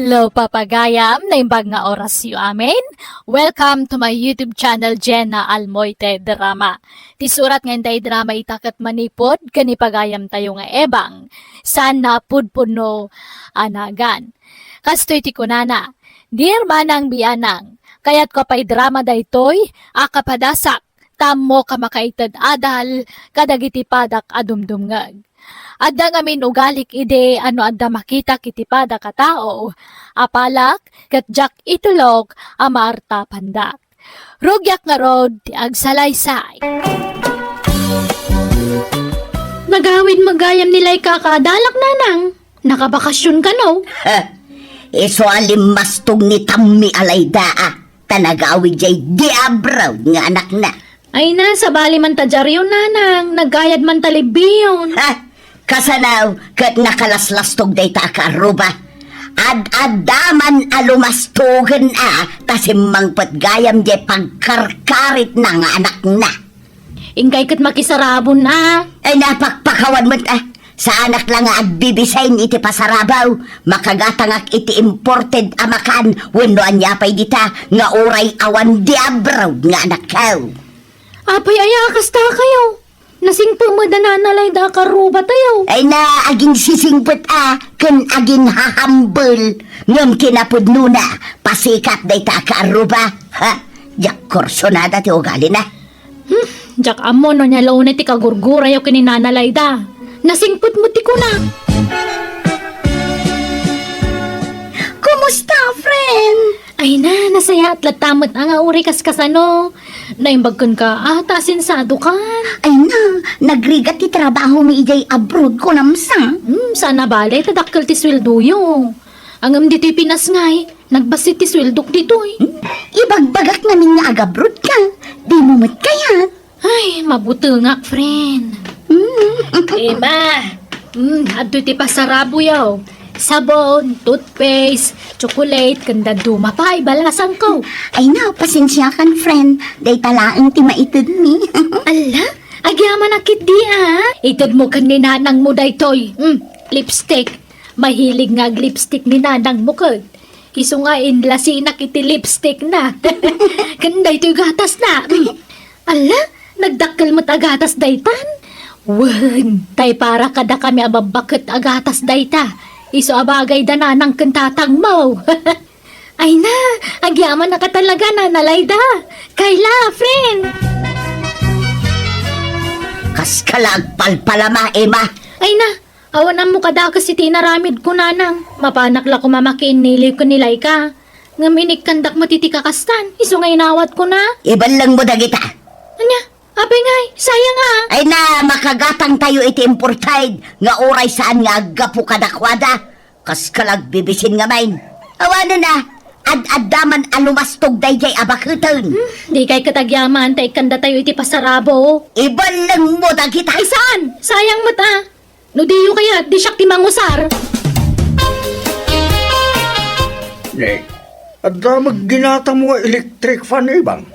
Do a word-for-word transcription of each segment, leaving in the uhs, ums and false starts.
Hello, papagayam, naimbag nga orasyo, amen? Welcome to my YouTube channel, Jenna Almoite Drama. Ti surat nga intay drama ita ket manipud ken ipagayam tayo nga ebang, saan napudpudno a nagan. Kastoy ti kunana, Dear Manang Bianang, kayatko pay drama daytoy a kapadasak, ta ammok a makaited adal kadagiti padak a dumdumngeg. Adda ngamin ugalik idi a no adda makitak iti padak a tao, apalak ket diak itulok a maartapandak. Rugiak ngarud ti agsalaysay. Nagawid met gayam ni Laika a kaadalak, nanang. Nakabakasyon kano? Ha? Isu a limmastog ni Tammi a Layda, a. Ta nagawid jay diablo nga anakna. Ay na, sabali man ta diaryo, nanang. Nagayad man ta libbiyon. Ha? Kasano ket nakalaslastog dayta a kaarruba? Ad-adda man a lumastogen a, ta simmangpet gayam jay pagkarkaritna nga anakna. Inkay ket makisarabon a. Ay, napakpakawan met a. Saanak la nga agbibisin iti pasarabaw, makagatangak iti imported a makan wenno ania pay dita nga uray awan diablo nga anakkaw. Apay aya a kasta kayo? Nasingpet met a Nana Layda a kaarruba tayo. Ay na, aginsisingpet a ken aginhahambel ngem kinapudnona, pasikat dayta a kaarruba. Ha? Diak kursunada ti ugalina. Hmm, diak ammo no ania la unay ti kagurgurayo ken ni Nana Layda. Nasingpet met ti kuna. Kumusta, friend? Ay na, nasayaat latta met a nga uray kaskasano. Naimbag kenka a, ta asensiado kan. Ay na, nagrigat ti trabahomi idiay abroad, kunam sa. Hmm, saan a bale, ta dakkel ti sueldoyo. Ngem ditoy Pinas ngay, nagbassit ti sueldok ditoy. Hmm? Ibagbagak ngamin nga agabroad ka. Dimo met kayat. Ay, mabutengak, friend. Mm. Emma, mm, adtoy ti pasaraboyo. Sabon, toothpaste, chocolate, ken dadduma pay, balasangko. Ay na, pasensiakan, friend. Dayta laeng ti maitedmi. Alla, agyamanak ketdi a. Itedmo ken ni nanangmo daytoy. Mm, lipstick. Mahilig nga ag-lipstick ni nanangmo ket. Isu nga inlasinak iti lipstickna. Ken daytoy gatasna. Mm. Alla, nagdakkel met a gatas daytan. Wen, tay para kadakami a babbaket a gatas dayta. Isu a bagay da nanang ken tatangmo. Ay na, agyamanak a talaga, Nana Layda. Kayla, friend. Kaska la agpalpalama, Emma. Ay na, awan ammo kadakes iti inaramidko, nanang. Mapanak la koma makiinniliw ken ni Laika. Ngem inikkandak met iti kakastan, isu nga inawatko na. Ibellengmo dagita. Ania? Apay ngay, sayang a. Ay na, makagatangtayo iti imported nga uray saan nga aggapu kadakuada. Kaska la agbibisin ngamin. Awanen a, ad-adda man a lumastog daydiay a baketen. Hmm, dikay ket agyaman ta ikkandatayo iti pasarabo. Ibellengmo dagita. Ay saan? Sayang met a. No diyo kayat, di siak ti mangusar. Ne, adda met ginatangmo nga electric fan, Ibang?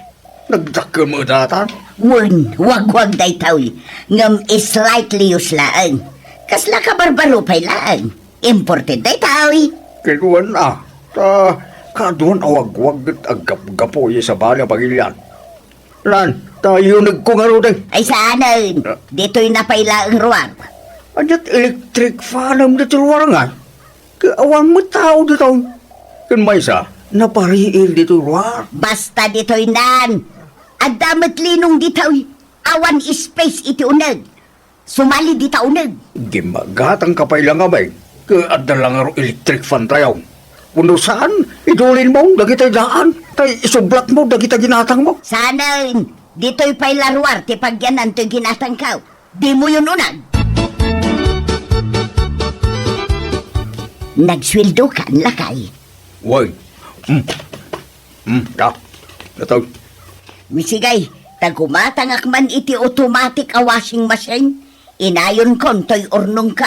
Nagdakkel met dayta? Wen, wagwag daytoy. Ngem slightly used laeng. Kasla kabarbaro pay laeng. Imported daytoy. Ket wen a, ta kaduan a wagwag ket aggapgapu iti sabali a pagilian. Lan, ta yunegko ngaruden. Ay saanen, ah, ditoy na pay laeng ruar. Adia't electric fanem ditoy ruar ngay. Ket awan met tao ditoy. Ken maysa, napariir ditoy ruar. Basta ditoy nan. Adda met linong ditoy. Awan space iti uneg. Sumali dita uneg. Gimmagatangka pay la ngamin, ket adda la ngarud electric fan tayo. Wenno saan, idulinmo dagiti daan, tay isublakmo dagiti ginatangmo. Saanen, ditoy pay la ruar ti pagyanan toy ginatangko. Dimoyon uneg. Nagsueldokan, lakay. Wen. Hmm. Hmm, da. Datoy. Wen, sige, ta gumatangak man iti automatic a washing machine, inayonkon toy urnongko.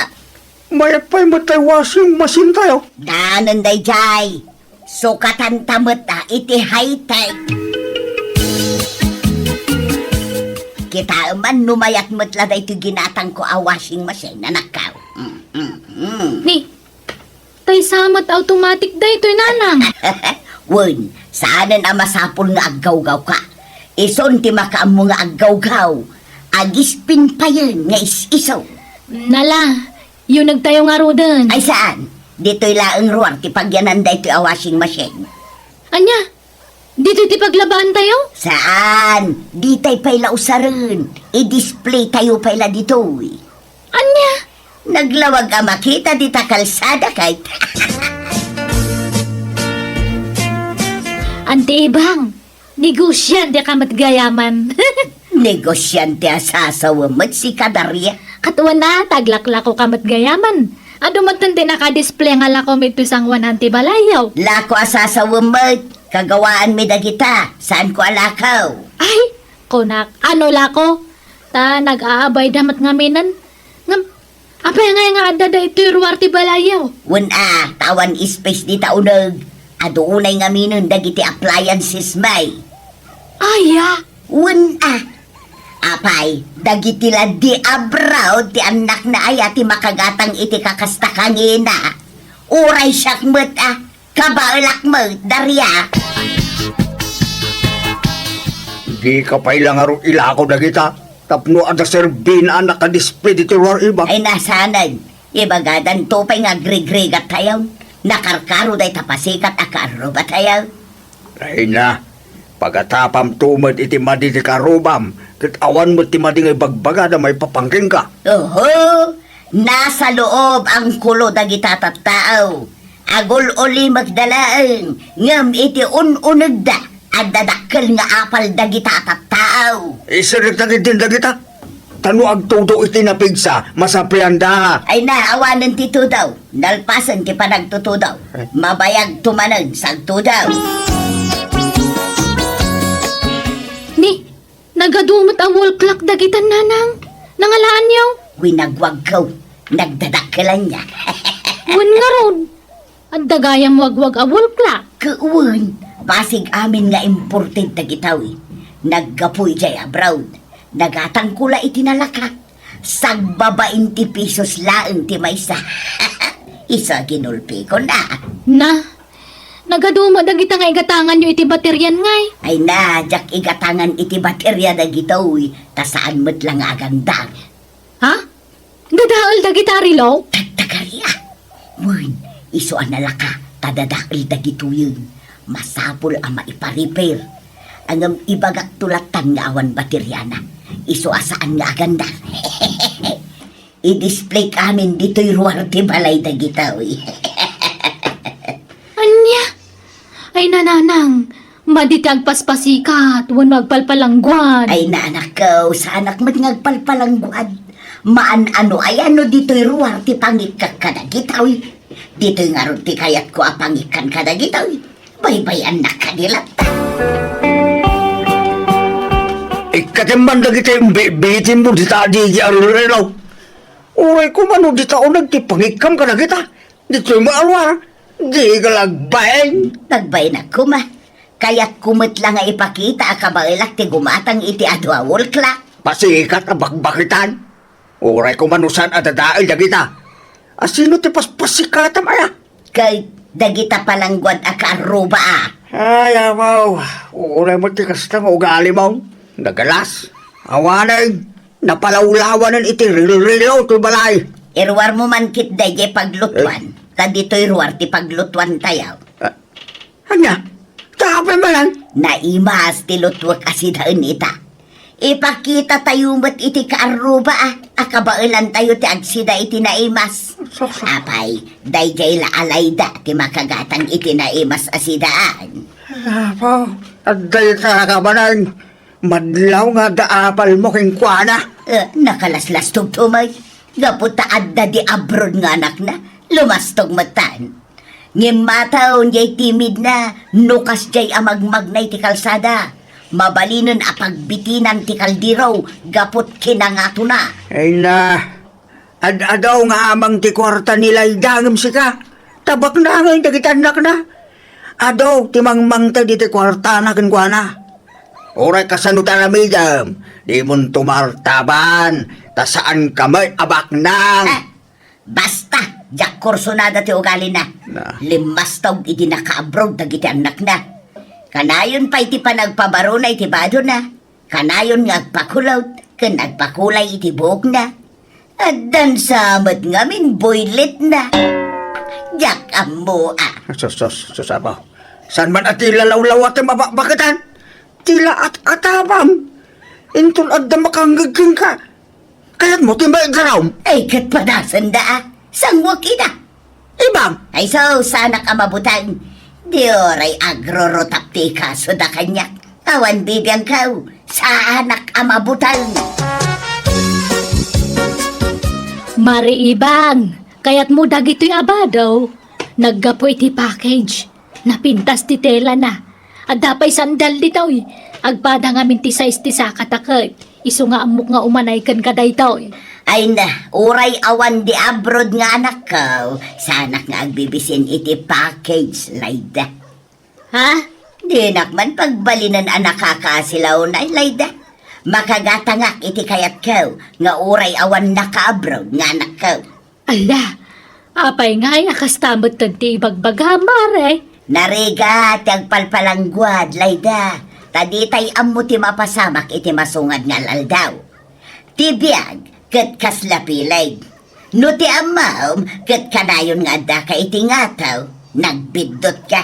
Mayat pay met tay washing machine tayo. Daanen daydiay. Sukatanta met a iti high-tech. Kitaem man no mayat met la daytoy ginatangko a washing machine, anakko. Mm, mm, mm. Ni, Tay sa met automatic daytoy, nanang. Wen, saanen a masapul nga aggawgawka. Isun ti makaammo nga aggawgaw. Agispin payen nga is-iso. Nala, yunegtayo ngaruden. Ay saan? Ditoy laeng ruar ti pagyanan daytoy a washing machine. Ania? Ditoy ti paglabaantayo? Saan? Ditay pay la usaren. I-display tayo pay la ditoy. Ania? Naglawag a makita dita kalsada kay. Anti Ibang, negosiante ka met gayaman. Negosiante a sasawem met sika, Daria. Ket wen a, ta aglaklako ka met gayaman. Adu met ti naka-display nga lako mi iti sangoanan ti balayyo. Lako a sasawem met, kagawaanmi dagita, saanko a lako. Ay, kunak, ano lako? Ta nag-aabayda met ngaminen. Ngem, apay ngay nga adda daytoy ruar ti balayyo? Wen a, ta awan space dita uneg. Adu unay ngaminen dagiti appliances mi. Aya? Wen a. Apay, dagiti la di abroad ti annakna aya ti makagatang iti kakasta kangina. Uray siak met a, kabaelak met, Daria. Dika pay la ngarud ilako dagita, tapno adda serbina a naka-display ditoy ruar, Ibang. Ay, nasanen. Ibagadanto pay nga agrigrigat tayo. Nakarkaro dayta pasikat a kaarrubatayo. Ay na, pagatapamto met iti madi ti kaarrubam, ket awan met ti madi nga ibagbagada maipapan kenka. Oho, nasa loob angkulo dagita tattao. Agul-ulimekda laeng, ngem iti un-unegda, adda dakkel nga apal dagita tattao. Isirikta ketdin dagita. Ta no agtudo iti napigsa, masaplianda. Ay na, awanen ti tudo. Nalpasen ti panagtutudo. Ay. Mabayagto manen sa agtudo. Ni, nagadu met a wall clock dagitan, nanang. Nangalaanyo? Wen, nagwagko. Nagdadakkelanna. Wen ngarud. Adda gayam wagwag a wall clock. Ket wen, basig amin nga imported dagitoy. Naggapu idiay abroad. Nagatangko la iti nalaka. Sagbabain ti pesos laeng ti maysa. Isu a ginulpikon a. Na, nagadu met dagita nga igatanganyo iti baterian ngay. Ay na, diak igatangan iti bateria dagitoy, ta saan met la nga agangdang. Ha? Dadael dagita a relo? Dagdagari a. Wen, isu a nalaka, ta dadael dagitoyen. Masapul a maipa-repair. Ngem ibagakto lattan nga awan bateriana. Isu a saan nga aganda. I-display amin ditoy ruar ti balay dagitoy. Ania? Ay, nanang, madi ti agpaspasikat wenno agpalpalangguad. Ay, nanakko, saanak met nga agpalpalangguad. Maan-ano aya no ditoy ruar ti pangikkak kadagitoy. Ditoy ngarud ti kayatko a pangikkan kadagitoy. Baybay-annak kadi latta. Ikkatem man dagiti bi-, bitinmo dita adigi a relo. Uray koma no dita uneg ti pangikkam kadagita. Ditoy met a ruar, dika la agbain. Nagbain koma. Kayatko met la nga ipakita a kabaelak ti gumatang iti adu a wall clock. Pasikat a bakbakitan. Uray koma no saan a dadael dagita. Asino ti paspasikatam aya? Ket dagita palangguad a kaarruba a. Ay, amaw. Uray met ti kasta nga ugalimo. Nagalas. Awanen. Napalawlawanen iti relo-relo ti balay. Iruarmo man ketdi diay paglutuan, ta ditoy ruar ti paglutuantayo. Ah, ania? Tapay manen? Naimas ti lutuek a sidaen ita. Ipakitatayo met iti kaarruba a, a kabaelantayo ti agsida iti naimas. Sus, sus. Apay, daydiay la alayda ti makagatang iti naimas a sidaan. Apo, adda ita a kabaelan. Madlaw nga adda apalmo kenkuana. Eh, nakalaslastogto met. Gapu ta adda di abroad nga anakna, lumastog metten. Ngem mataw diay timidna, no kasdiay a magmagna iti kalsada. Mabalinen a pagbitinan ti kaldero gapu ti kinangatona. Ay na, ad-adu nga amang ti kuarta ni Layda ngem sika. Tabakna ngay dagiti annakna. Adu ti mangmangted iti kuartana kenkuana. Uray kasano ti aramidem, dimon tumartaban, ta saanka met a baknang. Ah, basta! Diak kursunada ti ugalina. Na. Limmastog idi naka-abroad dagiti annakna. Kanayon pay ti panagpabaruna iti badona. Kanayon nga agpakulot ken agpakulay iti buokna. Addan sa met ngamin buylitna. Diak ammo a. Sus, sus, sus, apo. Saan man a ti lalawlawa ti mabakbaketan? Ti laat-atabam. Inton adda makangngeg kenka, kayatmo ti maiggaram? Ay, ket padasenda a. Sanguak ida. Ibang! Ay, so, saanak a mabuteng. Di uray agrurutap ti ikasoda kaniak. Awan bibiangko, saanak a mabuteng. Mari Ibang, kayatmo dagitoy a bado? Naggapu iti package. Napintas ti telana. Adda pay sandal ditoy. Agpada ngamin ti size ti sakata ket isu nga ammok nga umanay kenka daytoy. Ay na, uray awan di abroad nga anakko, saanak nga agbibisin iti package, Layda. Ha? Dinak man pagbalinen a nakakaasilaw, Layda. Makagatangak iti kayatko nga uray awan naka-abroad nga anakko. Ala, apay ngay a kasta met ti ibagbagam, Mare? Narigat ti agpalpalangguad, Layda, ta ditay ammo ti mapasamak iti masungad nga al-aldaw. Ti biag ket kasla pileg. No ti ammom ket kanayon nga addaka iti ngataw, nagbiddutka.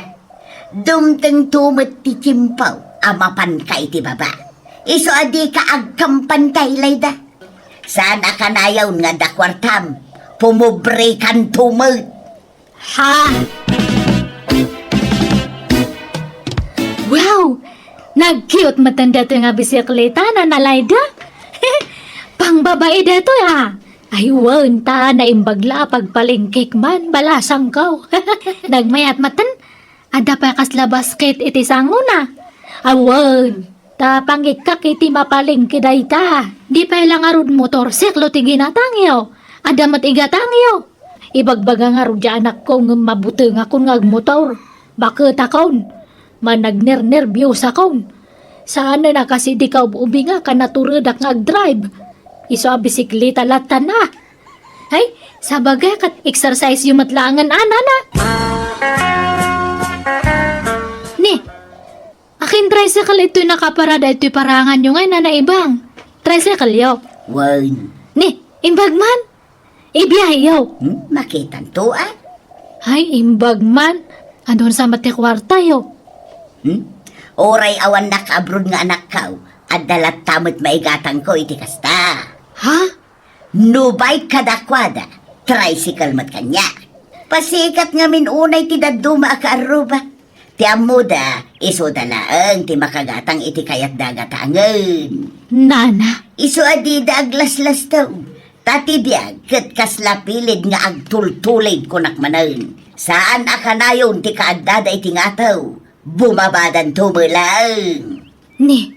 Dumtengto met ti tiempo a mapanka iti baba. Isu a dika agkampantay, Layda. Saan a kanayon nga adda kuartam, pumobrekanto met. Ha? Wow! Nag-cute met daytoy nga bisikleta, Nana Layda. Pangbabai daytoy, a. Ay, wen, ta naimbag la a pagpalengkek man, balasangko. Nagmayat met. Adda pay kasla basket iti sangona. Awan, ta pangikkak iti mapalengke dayta. Di pay la ngarud motorsiklo ti ginatangyo. Adda met igatangyo. Ibagbaga ngarud ti anakko ngem mabutengakon nga agmotor. Baketakon. Managnernerbiosakon. Saanen a kas idi kaub-ubingak a naturedak nga agdrive. Isu a bisikleta latta na. Ay, sabagay ket exercise-yo met laengen, a, Nana. Ni, akin tricycle itoy nakaparada itoy paraanganyo ngay, Nana Ibang? Tricycle-yo? Wen. Ni, imbag man? Ibiyaheyo? Hmm, makitanto, a? Ay, imbag man. Adun sa met ti kuartayo? Hmm? Uray awan naka-abroad nga anakko, adda latta met maigatangko iti kasta. Ha? No bike kadakuada, tricycle met kaniak. Pasikat ngamin unay ti dadduma a kaarruba. Ti ammoda, isuda laeng ti makagatang iti kayatda a gatangen. Nana. Isu a dida aglaslastog. Ta ti biag ket kasla pilid nga agtultulid, kunak manen. Saan a kanayon ti kaaddada iti ngataw. Bumabadanto met laeng. Ni,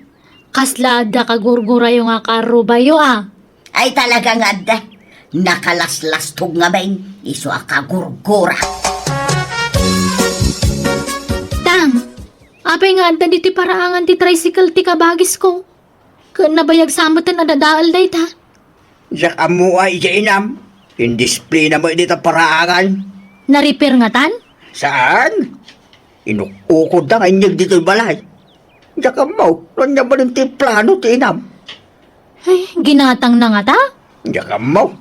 kasla adda kagurgurayo nga kaarrubayo, a? Ay, talaga nga adda. Nakalaslastog ngamin, isu a kagurgura. Tang, apay nga adda ditoy paraangan ti tricycle ti kabagisko? Ken nabayag sa meten a dadael dayta. Diak ammo a, idiay inam. Indisplina met dita paraangan. Na-repair ngatan? Saan? Inuk-ukodda nga inyeg ditoy balay. Diak ammo, no ania manen ti plano ti inam. Ay, ginatangna ngata? Diak ammo.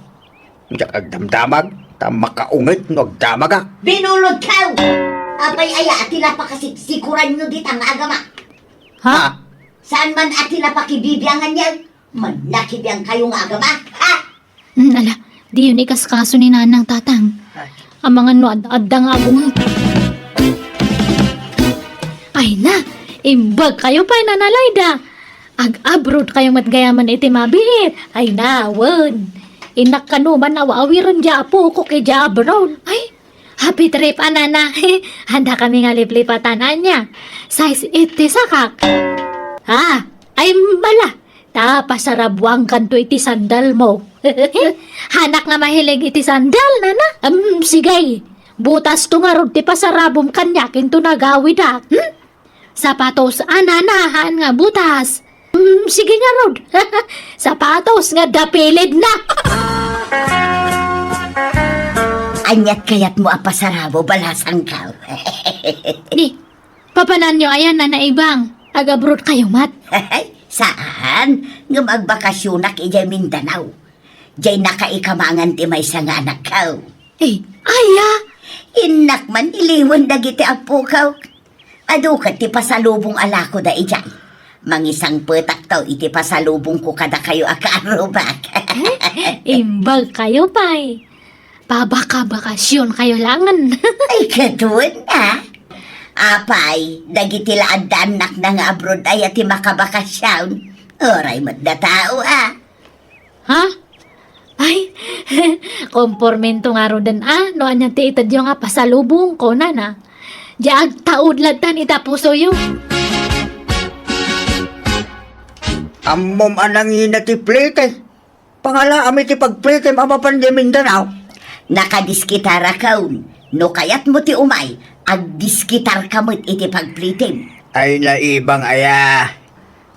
Diak agdamdamag, ta makaunget no agdamagak. Binulodkayo! Apay aya a ti napakasiksikuranyo dita nga agama? Ha? Ha? Saan man a ti napakibibianganyo? Mannakibiangkayo nga agama, ha? Hmm, ala, diyon ikaskaso ni Nanang, Tatang. Amangan no ad-, adda nga abunget. Ay na, imbagkayo pay, Nana Layda. Ag-abroadkayo met gayamen iti mabiit. Ay na, wen. Innak kano man aw-awiren diay apokok idiay abroad. Ay, happy trip, a, Nana. Adda kami nga liplipatan, ania. Size eight ti sakak. Ha? Ay, bala. Ta pasarabuangkanto iti sandalmo. Hanak nga mahilig iti sandal, Nana? Em, sige. Butasto ngarud ti pasarabum kaniak inton agawidak. Hmm? Sapatos a, Nana, haan nga butas. Hmm, sige ngarud. Sapatos nga adda pilidna. Aniat kayatmo a pasarabo, balasangko? Ni, papananyo aya, Nana Ebang? Ag-abroad kayo met? Saan, ngem agbakasyonak idiay Mindanao. Diay nakaikamangan ti maysa nga anakko. Eh, aya? Innak man iliwen dagiti appokaw. Adu ket ti pasalubong a lakoda idiay. Mangisangpetakto iti pasalubongko kadakayo a kaarrubak. Imbag kayo pay. Pabakabakasyon kayo laengen. Ay, ket wen a. Apay, dagiti la adda annakna nga abroad aya ti makabakasyon. Uray met da tao a. Ha? Ay, kompormento ngaruden a, no ania ti itedyo nga pasalubongko, Nana. Diay agtaud lattan ita pusoyo. Ammom a nangina ti plete. Pangalaam iti pagplitem a mapan diay Mindanao. Nakadiskitarakon. No kayatmo ti umay, agdiskitarka met iti pagplitem. Ay, Nana Ebang aya.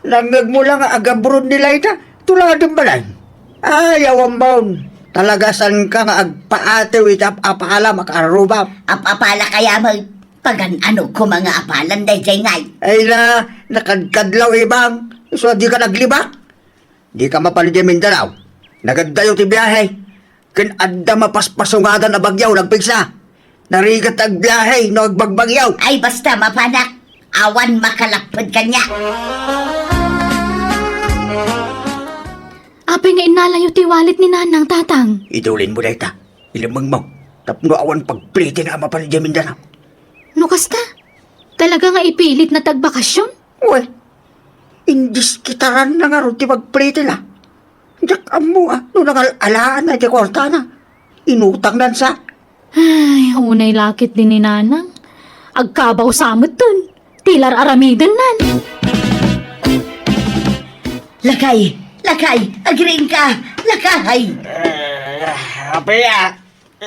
Nangngegmo la nga ag-abroad ni Laida, tuladem manen. Ay, awammon. Talaga saanka nga agpaatiw iti ap-apalam a kaarrubam. Ap-apalak aya met? Pagan-ano koma nga apalan daydiay ngay? Ay na, nakadkadlaw, Ebang. Isu a dika naglibak. Dika mapan idiay Mindanao. Nagaddayo ti biahe. Ken adda mapaspasungadan a bagyo nga agpigsa. Narigat ti agbiahe no agbagbagyo. Ay, basta mapanak. Awan makalapped kaniak. Apay nga innalayo ti wallet ni Nanang, Tatang? Idulinmo dayta. Ilemmengmo. Tapno awan pagplete nga a mapan idiay Mindanao. No kasta, talaga nga ipilitna ti agbakasyon? Wen, indiskitaranna ngarud ti pagpletena. Diak ammo a no nangal-alaanna iti kuartana. Inutangnan sa. Ay, unay la ketdi ni Nanang. Agkabaw sa metten. Ti la ar-aramidennan. Lakay, lakay, agriingka, lakay. Eh, apay a,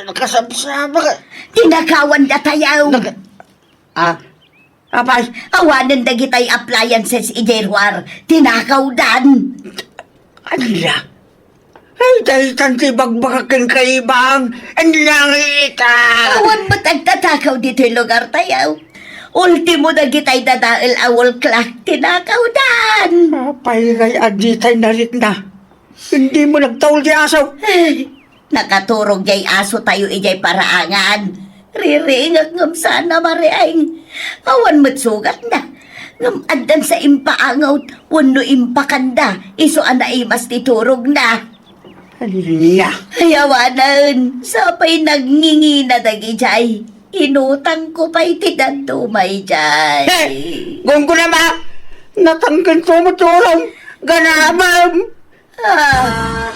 nakasabsabak. Tinakawan datayo. Naka-, ah, Apay, awanen dagitay appliances idiay ruar, tinakawdan. Ania? Ay, daytan ti ibagbagak kenka, Ebang. Ania ngay ita? Awan met agtatakaw ditoy lugartayo. Ultimo dagitay dadael a wall clock, tinakawdan. Apay ngay a ditay narikna? Dimo nagtaul ti aso? Ay, nakaturog jay asotayo idiay paraangan. Riringek ngem saan a marieng. Awan met sugatna. Ngem addan sa impaangot wenno impakanda isu a naimas ti turogna. Ania? Ay, awanen. Sapay nagngingina dagidiay. Inutangko pay ti dadduma idiay. He! Gunggonam a! Natangken to met ti urom. Ganabem! Ah.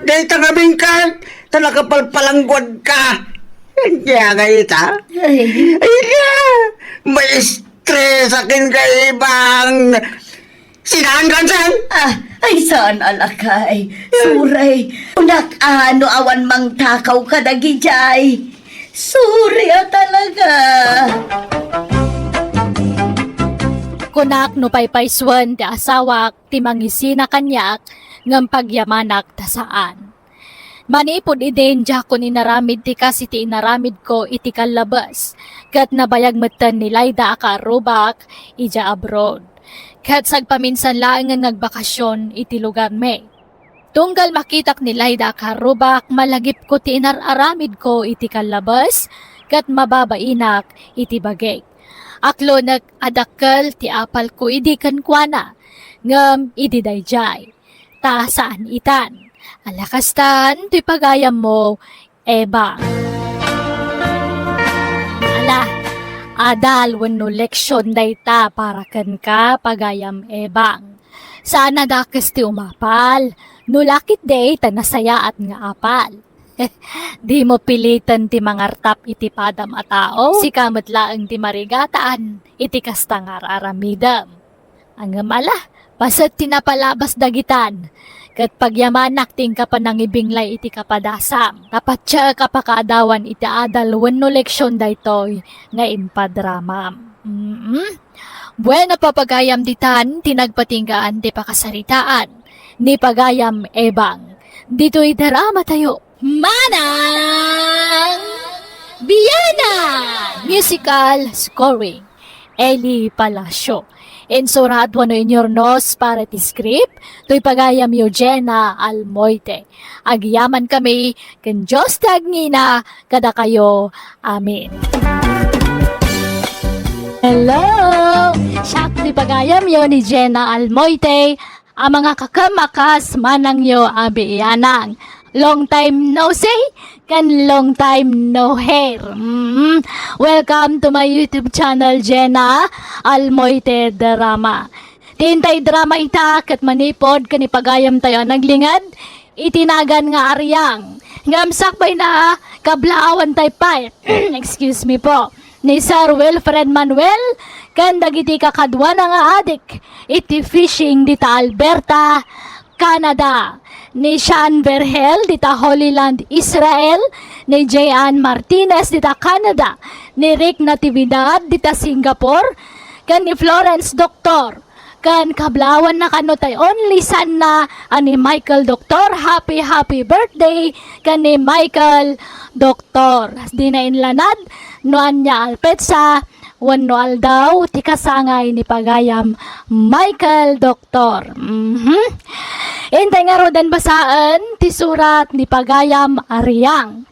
Dayta ngamin ka, ta nakapalpalangguadka. Ania ngay ita? Ay. Ay na! Maestresaken ka, Ebang! Sinaankan saan? Ah, ay saan a lakay. Suray. Kunak a no awan mangtakaw kadagidiay. Suray a talaga. Kunak no paypaysuen ti asawak ti mangisina kaniak ngem pagyamanak ta saan. Manipud idin, diakon inaramid ti kas iti inaramidko iti kallabes, ket nabayag metten ni Laida a kaarrubak idiay abroad. Ket sagpaminsan laengen nga agbakasyon iti lugarmi. Tunggal makitak ni Laida a kaarrubak, malagipko ti inar-aramidko iti kallabes, ket mababainak iti bagik. Aklonek a dakkel ti apalko idi kenkuana, ngem idi daydiay, ta saan itan. Ala kastan ti pagayammo, Ebang. Ala, adal wenno leksyon dayta para kenka, pagayam Ebang. Saan a dakes ti umapal, no lakit di ta nasayaat nga apal. Dimo piliten ti mangartap iti padam a tao, sika met laeng ti marigataan iti kasta nga ar-aramidem. Ngem ala, paset ti napalabas dagitan, ket pagyamanak ti inka panangibinglay iti kapadasam. Napatiek a pakaadawan iti adal wenno leksion daytoy nga impadramam. Mm. Bueno, papagayam, ditan ti nagpatinggaan ti pakasaritaan ni pagayam Ebang. Ditoy dramatayo, Manang Biana! Musical scoring, Eli Palacio. Insurat wenno inyurnos para ti script, toy pagayamyo Jenna Almoite. Agyamankami ken Dios ti agngina kadakayo. Amen. Hello! Siak ti pagayamyo ni Jenna Almoite, a mangakakem a kas manangyo a bianang. Long time no see, ken long time no hear. Mm. Welcome to my YouTube channel, Jenna Almoite Drama. Ti intay drama ita ket manipud ken ipagayamtayo a naglinged iti nagan nga Ariang. Ngem sakbayna, kablaawan tay pay, excuse me po, ni Sir Wilfred Manuel ken dagiti kakaduana nga adik iti fishing dita Alberta, Canada, ni Sean Vergel dita Holy Land, Israel, ni Jean Martinez dita Canada, ni Rick Natividad dita Singapore, ken ni Florence Doctor. Ken kablaawanna kano tay only son na a ni Michael Doctor. Happy, happy birthday ken ni Michael Doctor. Dina inlanad no ania a petsa wenno aldaw ti kasangay ni pagayam Michael Doctor. Mhm. Intay ngaruden basaen ti surat ni pagayam Ariang.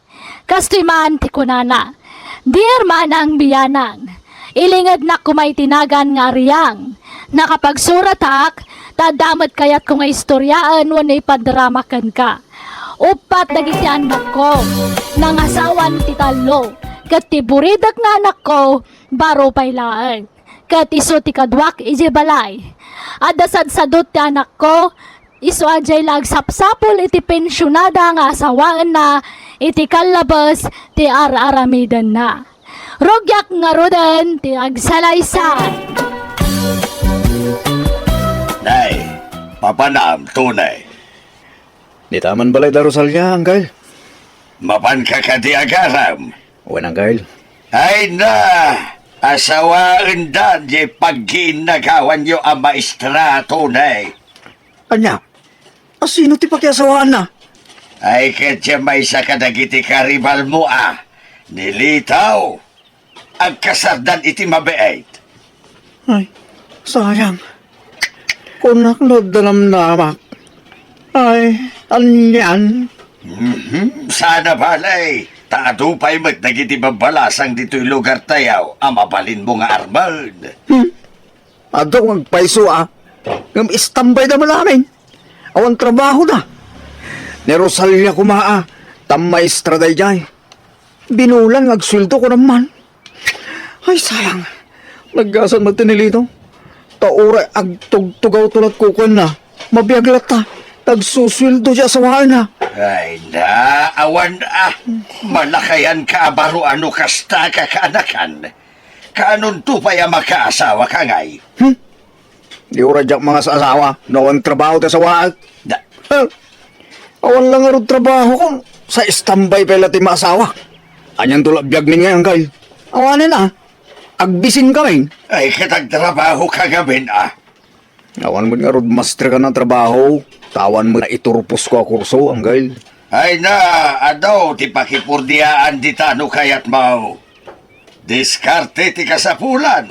Kastoy man ti kunana, "Dear Manang Bianang, ilingednak koma iti nagan nga Ariang. Nakapagsuratak ta adda met kayatko nga istoriaen wenno ipadrama kenka. Uppat dagiti annakko, nangasawan ti tallo, ket ti buridek nga annakko, baro pay laeng. Ket isu ti kaduak idiay balay. Adda sadsadut ti anakko, isu a diay la agsapsapul iti pensionada nga asawaenna iti kallabes ti ar-aramidenna. Rugiak ngaruden ti agsalaysay." Nay, papanam, Tony. Dita man balay da Rosalia, Angkel. Mapanka kadi, agaram? Wen, Angkel. Ay na, asawaendan diay paggiinnagawanyo a maestra, Tony. Ania? Asino ti pakiasawaanna? Ay, ket diay maysa kadagiti karibalmo a, ni Litaw. Agkasardan iti mabiit. Ay, sayang. Kunak no adda namnamak. Ay, anian? Mhm, saan a bale, ta adu pay met dagiti babbalasang ditoy lugartayo a mabalinmo nga armen. Hmm. Adu nga agpayso a, ngem istampayda man amin. Awan trabahoda. Ni Rosalia koma a, ta maestra daydiay. Binulan nga agsueldo ko naman. Ay, sayang. Naggasat met ti ni Lito. Ta uray agtugtugawto latko kenna, mabiag latta. Nagsusueldo ti asawaenna. Ay na, awan a. Malakayanka a baro a no kasta, kakaanakan. Kaanonto pay a makaasawaka ngay? Hmm? Di uray diak mangas-asawa no awan trabaho ti asawaek. Da- Ha? Awan la ngarud trabahokon, sa istambay pay la ti maasawa. Anianto la biagmin ngay, Angkel? Awanen a. Agbisin kami. Ay, ket agtrabahoka ngamin a. Awan met ngarud masterka nga trabaho, ta awan met naiturposko a kurso, Angkel. Ay na, adu ti pakipurdiaan dita no kayatmo. Diskarte ti kasapulan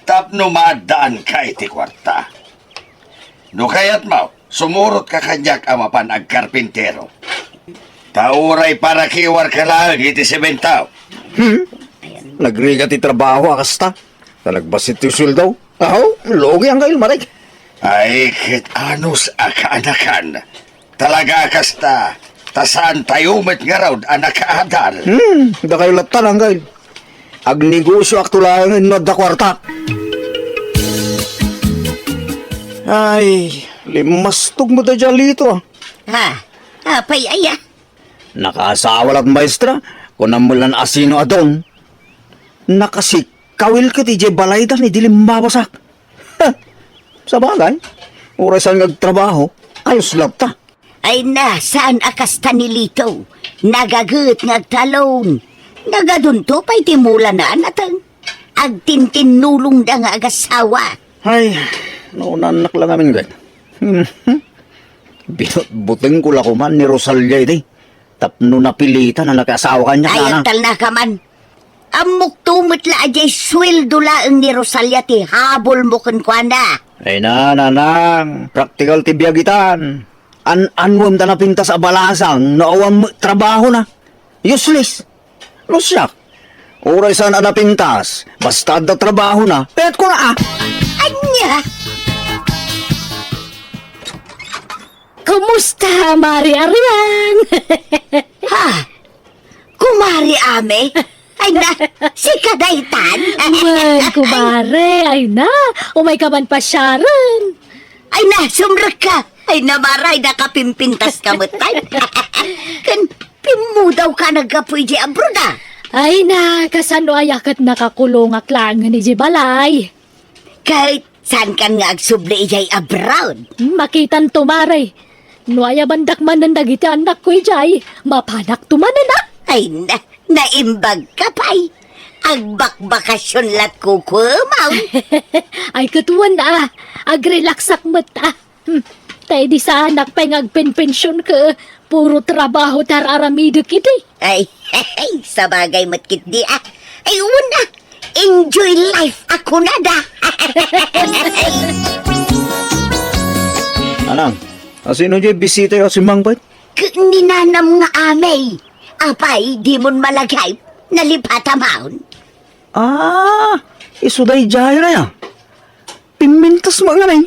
tapno maaddaanka iti kuarta. No kayatmo, sumurotka kaniak a mapan agkarpintero. Ta uray parakiwarka laeng iti semento. Hmm? Nagrigat ti trabaho a kasta. Ta nagbassit ti sueldo. Aho, lugi, Angkel, Marik. Ay, ket anus a kaanakan. Talaga a kasta, ta saantayo met ngarud a nakaadal. Hmm, dakayo latta, Angkel. Agnegosioakto laengen no adda kuarta. Ay, limmastog met daydiay a Lito, a. Ha? Apay aya? Nakaasawa lat maestra, kunam met lan asino a don. Nakasikkawil ket idiay balayda idi limmabasak. Heh, sabagay, uray saan nga agtrabaho, ayos latta. Ay na, saan a kasta ni Lito? Nagaget nga agtalon. Nagadunto pay ti mulana a nateng. Agtintinnulongda nga agasawa. Ay, naunannak la ngamin, gay. Binutbutengko la koman ni Rosalia idi. Tapno napilitan a nakiasawa kaniak, Nanang. Ay, agtalnaka man. Ammokto met la a diay sueldo laeng ni Rosalia ti habol mo kenkuana. Ay na, Nanang, praktikal ti biag itan. An-anuem ta napintas a balasang no awan met trabahona. Useless. No siak, uray saan a napintas, basta adda trabahona, kayatko na, a. Ania? Kumusta, Mari Arian? Ha? Kumari Ame? Ay na, sika daytan? Wen, kumare, ay na, umayka man pasiaren. Ay na, sumrekka. Ay na, Mara, ay nakapimpintaska met pay. Ken pimmudawka naggapu idiay abroad, a? Ay na, kasano aya ket nakakulongak laengen idiay balay? Ket saankan nga agsubli idiay abroad? Hmm, makitanto, Mare. No ayabandak manen dagiti annakko idiay, mapanakto manen, a? Ay na, naimbagka pay. Agbakbakasyon lat kukumaw. Ay, ket wen, a. Agrelaxak met, a. Hmm. Ta idi saanak pay nga agpenpension ket puro trabaho ti ar-aramidek idi. Ay, sabagay met ketdi, a. Ay, wen, a. Enjoy life a kunada. Anang, asino diay bisita a simmangpet? Ket ni nanam nga Amey. Apay, dimon malagip? Nalipata maon? Ah, isu daydiay a. Pimmintas met ngamin.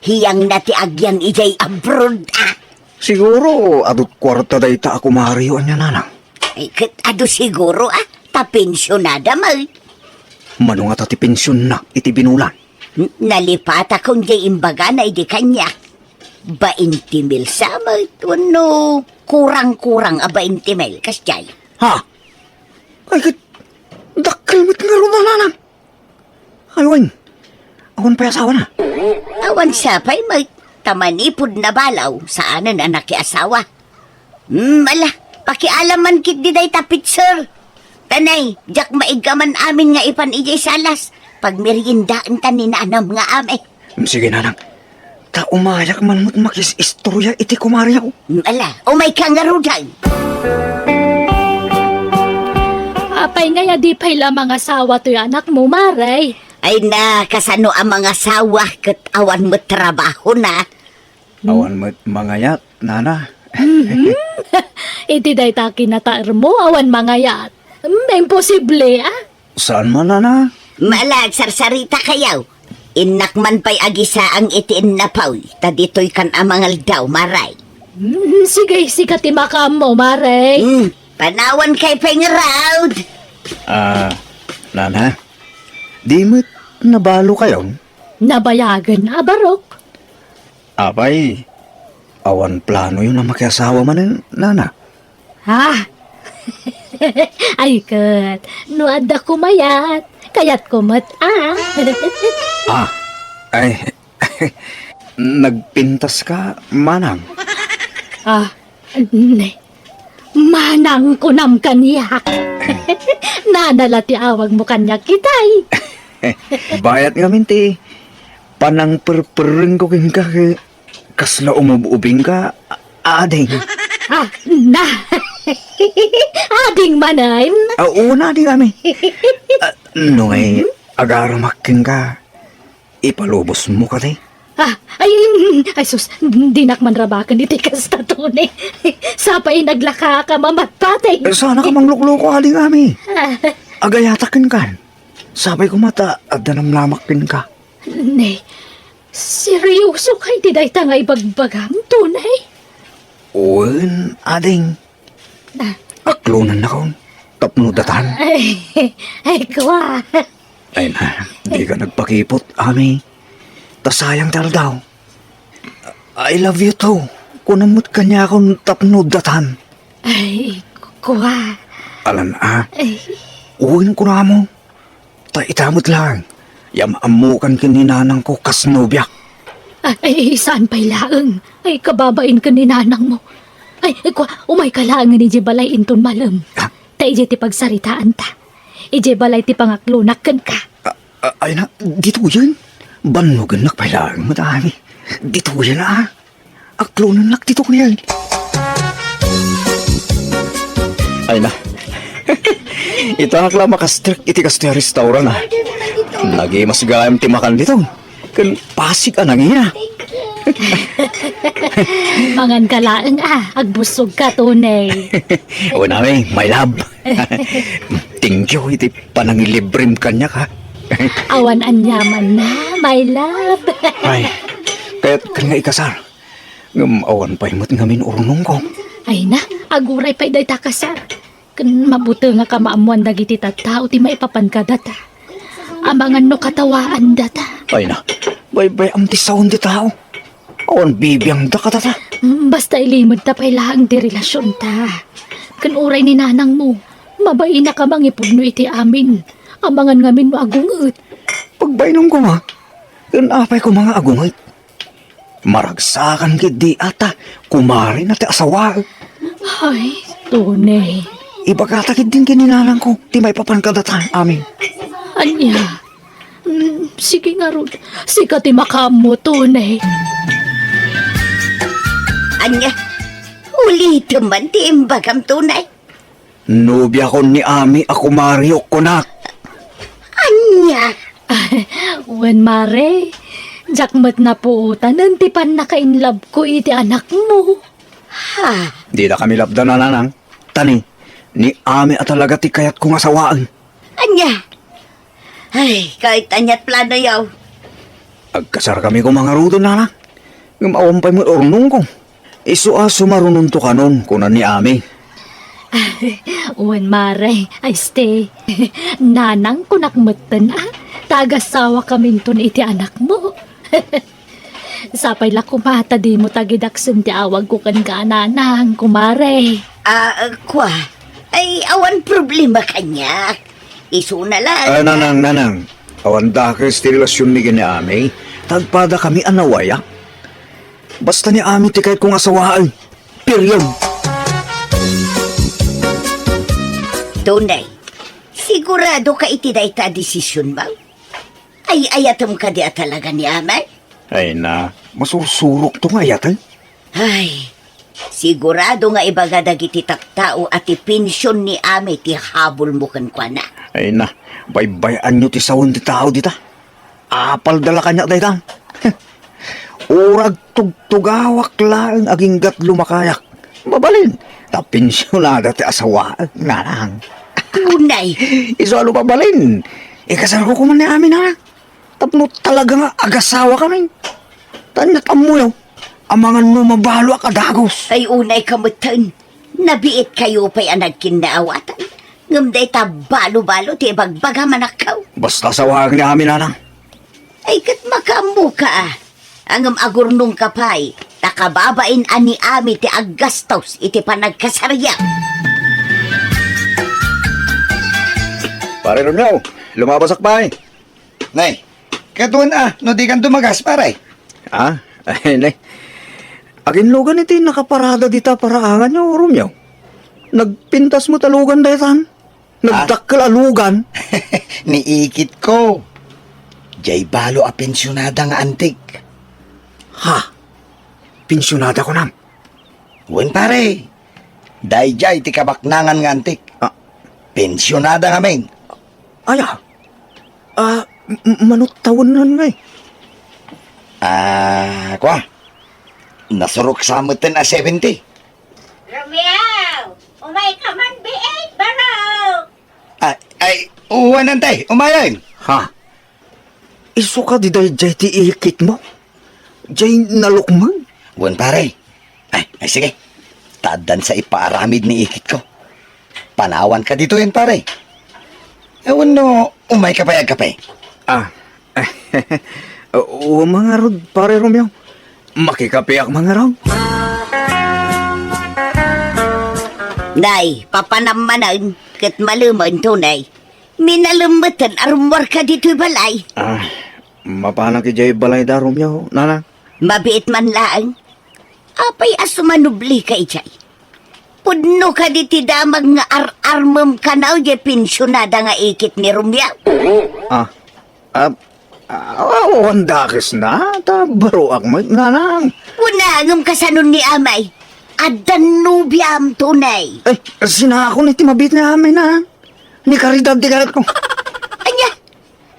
Hiyangna ti agyan idiay abroad, a. Siguro, adu ti kuarta dayta a kumario ania, Nanang. Ay, ket adu siguro, a. Ta pensionada met. Mano ngata ti pensionna iti binulan? N-, nalipatakon diay imbagana idi kaniak. Bainti mil sa met wenno kurang-kurang a bainti mil, kasdiay. Ha? Ay, ket dakkel met ngarud a, Nanang. Ay, wen, awan pay asawana? Awan sa pay met, ta manipud nabalaw, saanen a nakiasawa. Hmm, ala, pakialaman ketdi dayta picture. Tanay, diak maiggaman amin nga ipan idiay salas. Pagmeriendaenta ni nanam nga Amey. Hmm, sige, Nanang. Ta umayak man met makis-istorya iti kumariak. Hmm, ala, umayka ngaruden. Apay ngay a di pay la mangasawa toy anakmo, Mare? Ay na, kasano a mangasawa ket awan met trabahona? Hmm? Awan met mangayat, Nana. Mhm. Iti dayta kinataermo, awan mangayat. Hmm, imposible, a. Saan man, Nana? Ala, agsarsarita kayo. Innak man pay agisaang iti innapoy, ta ditoykan a mangaldaw, Mare. Hmm, sige, sika ti makaammo, Mare. Hmm, panawankayo pay ngarud. Ah, Nana, di met nabalokayon? Nabayagen a barok. Apay, awan planoyo a makiasawa manen, Nana? Ha? Ay, ket, no adda kumayat, kayatko met, a. Ah, ay, nagpintaska, Manang? Ah, ne, Manang kunam kaniak. Nana la ti awagmo kaniak, itay. Bayat ngamin ti panangperperengko kenka, ket kasla umub-ubingka, a-, ading. Ah, na. Ading manen? Ah, oo, ading, Ami. Ah, no ngay, agaramak kenka, ipalubosmo kadi? Ah, ay, mm, ay sus, dinak man rabaken iti kasta, Tony. Sapay naglakaak a mamatpateg. Eh, saanka manglukloko, ading Ami. Ah. Agayatak kenka. Sapay koma ta adda namnamak kenka. Ne, seryosoka iti dayta nga ibagbagam, Tony? Wen, ading. Ah. Aklonennakon tapno datan. Ay, ay, kua. Ay na, dika nagpakipot, Ami. Ta sayang ti aldaw. "I love you too," kunam met kaniakon tapno datan. Ay, kua. Alan a. Ay. Wen kunam. Ta ita met laeng, yam-ammokan ken ni nanangko kas nobiak. Ay, saan pay laeng? Ay, kababain ken ni nanangmo. Ay, kua, umayka laeng idiay balay inton malem. Ah? Ta idiay ti pagsaritaanta. Idiay balay ti pangaklonak kenka. Ah, ah, ay na, ditoyen. Bannogennak pay laeng met, Ami. Ditoyen, a. Aklonennak ditoyen. Ay na. Ita ak la makastrek iti kastoy a restaurant, a. Nagimas gayam ti makan dito. Ken pasig a nangina. Mangan ka laeng, a. Agbusog ka, Tony. Wen, Ami, my love. Thank you iti panangilibrem kaniak, a. Awan aniamanna, my love. Ay, kayatkan nga ikasar. Ngem awan pay met ngamin urnongko. Ay na, aguray pay dayta kasar. Ken mabutengak a maammoan dagiti tattao ti maipapan kadata. Amangan no katawaandata. Ay na, baybay-am ti sawen ti tao. Awan bibiangda kadata. Mm, basta ilimedta pay laeng ti relasionta. Ken uray ni nanangmo, mabainak a mangipudno iti amin. Amangan ngamin no agunget. Pagbainonko nga, ken apay koma nga agunget. Maragsakan ketdi a ta kumarena ti asawaek. Ay, Tony. Ibagata ketdin ken ni nanangko ti maipapan kadata amin. Ania? Mm, sige ngarud. Sika ti makaammo, Tony. Ania? Ulitem man ti imbagam, Tony. Nobiakon ni Ami a kumarek, kunak. Ania? Wen, Mare, diak met napuotanen ti pannakainlabko iti anakmo. Ha? Didakami labdan, nanang. Ta ni, ni Ami a talaga ti kayatko nga sawaen. Ania? Ay, ket aniat planoyo? Agkasarkami koma ngaruden, nanang. Ngem awan pay met urnongko. Isu a sumarunonto kanon, kuna ni Ami. Wen, Mare, ay, stay. Nanang, kunak metten, a. Tagasawakaminton iti anakmo. Sapay la koma ta dimo tagidaksen ti awagko kenka, nanang, kumare. Ah, kua, ay, awan problema kaniak. Isuna la. Ah, nanang, nanang. Awan dakes ti relasionmi ken ni Ami. Tagpadakami a nawayak. Basta ni Ami ti kayatko nga sawaen. Period. Tunay, sigurado ka iti dayta a desisionmo? Ay-ayatem kadi a talaga ni Amay? Ay na, masursurokto nga ayaten. Ay, sigurado nga ibaga dagiti tattao a ti pension ni Amay ti habulmo kenkuana. Ay na, baybay-anyo ti sawen ti tao dita. Apalda la kaniak dayta. Uray agtugtugawak laeng agingga ti lumakayak. Mabalin, ta pensionada ti asawaek, nanang. Unay. Isu a no mabalin, ikasarko koma ni Ami, nanang. Tapno talaga nga agasawakami. Ta aniat ammoyo, amangan no mabaloak a dagus. Ay, unayka metten. Nabiitkayo pay a nagkinnaawatan. Ngem dayta balobalo ti ibagbaga, manakkaw. Basta sawaek ni Ami, nanang. Ay, ket makaammoka, a. Ngem agurnongka pay, ta kababain a ni Ami ti aggastos iti panagkasaryo. Pare Romeo, lumabasak pay. Nay, ket wen a, no dikan dumagas, pare? Ah, ay, nay. Aginlugan iti nakaparada dita paraanganyo, Romeo. Nagpintas met a lugan daytan. Ah. Nagdakkel a lugan. Ni ikitko. Jay balo a pensionada nga antik. Ha? Pensionada kunam? Wen, pare. Dayjay ti kabaknangan nga antik. Ah. Pensionada ngamin. Aya? Ah, m-, m-, mano tawennan ngay? Ah, kua. Nasurok sa metten a seventy. Romeo, umay ka man biit, barok! Ay, ay, uwanan tay, umayen. Ha? Isu kadi dayjay ti ikitmo? Jay nalukmeng? Wen, pare. Ay, ay, sige. Ta addan sa ipaaramid ni ikitko. Panawanka ditoyen, pare. Wenno, umayka pay agkape? Ah. Wen ngarud, pare Romeo. Makikapeak man ngarud. Nay, papanam manen, ket malemen, Tunay. Minalem metten a rummuarka ditoy balay. Ah, mapanak idiay balayda, Romeo, nanang. Mabiit man laeng. Apay a sumanublika idiay? Pudno kadi ti damag nga ar-armem kano diay pensionada nga ikit ni Romeo? Ah, ah, ah, awan dakesna, ta baroak met, nanang. Kuna ngem kasano ni Amay? addan nobiam, Tunay. Ay, sinakon iti mabiit nga amay na. Ni Caridad ti kayatko. Ania?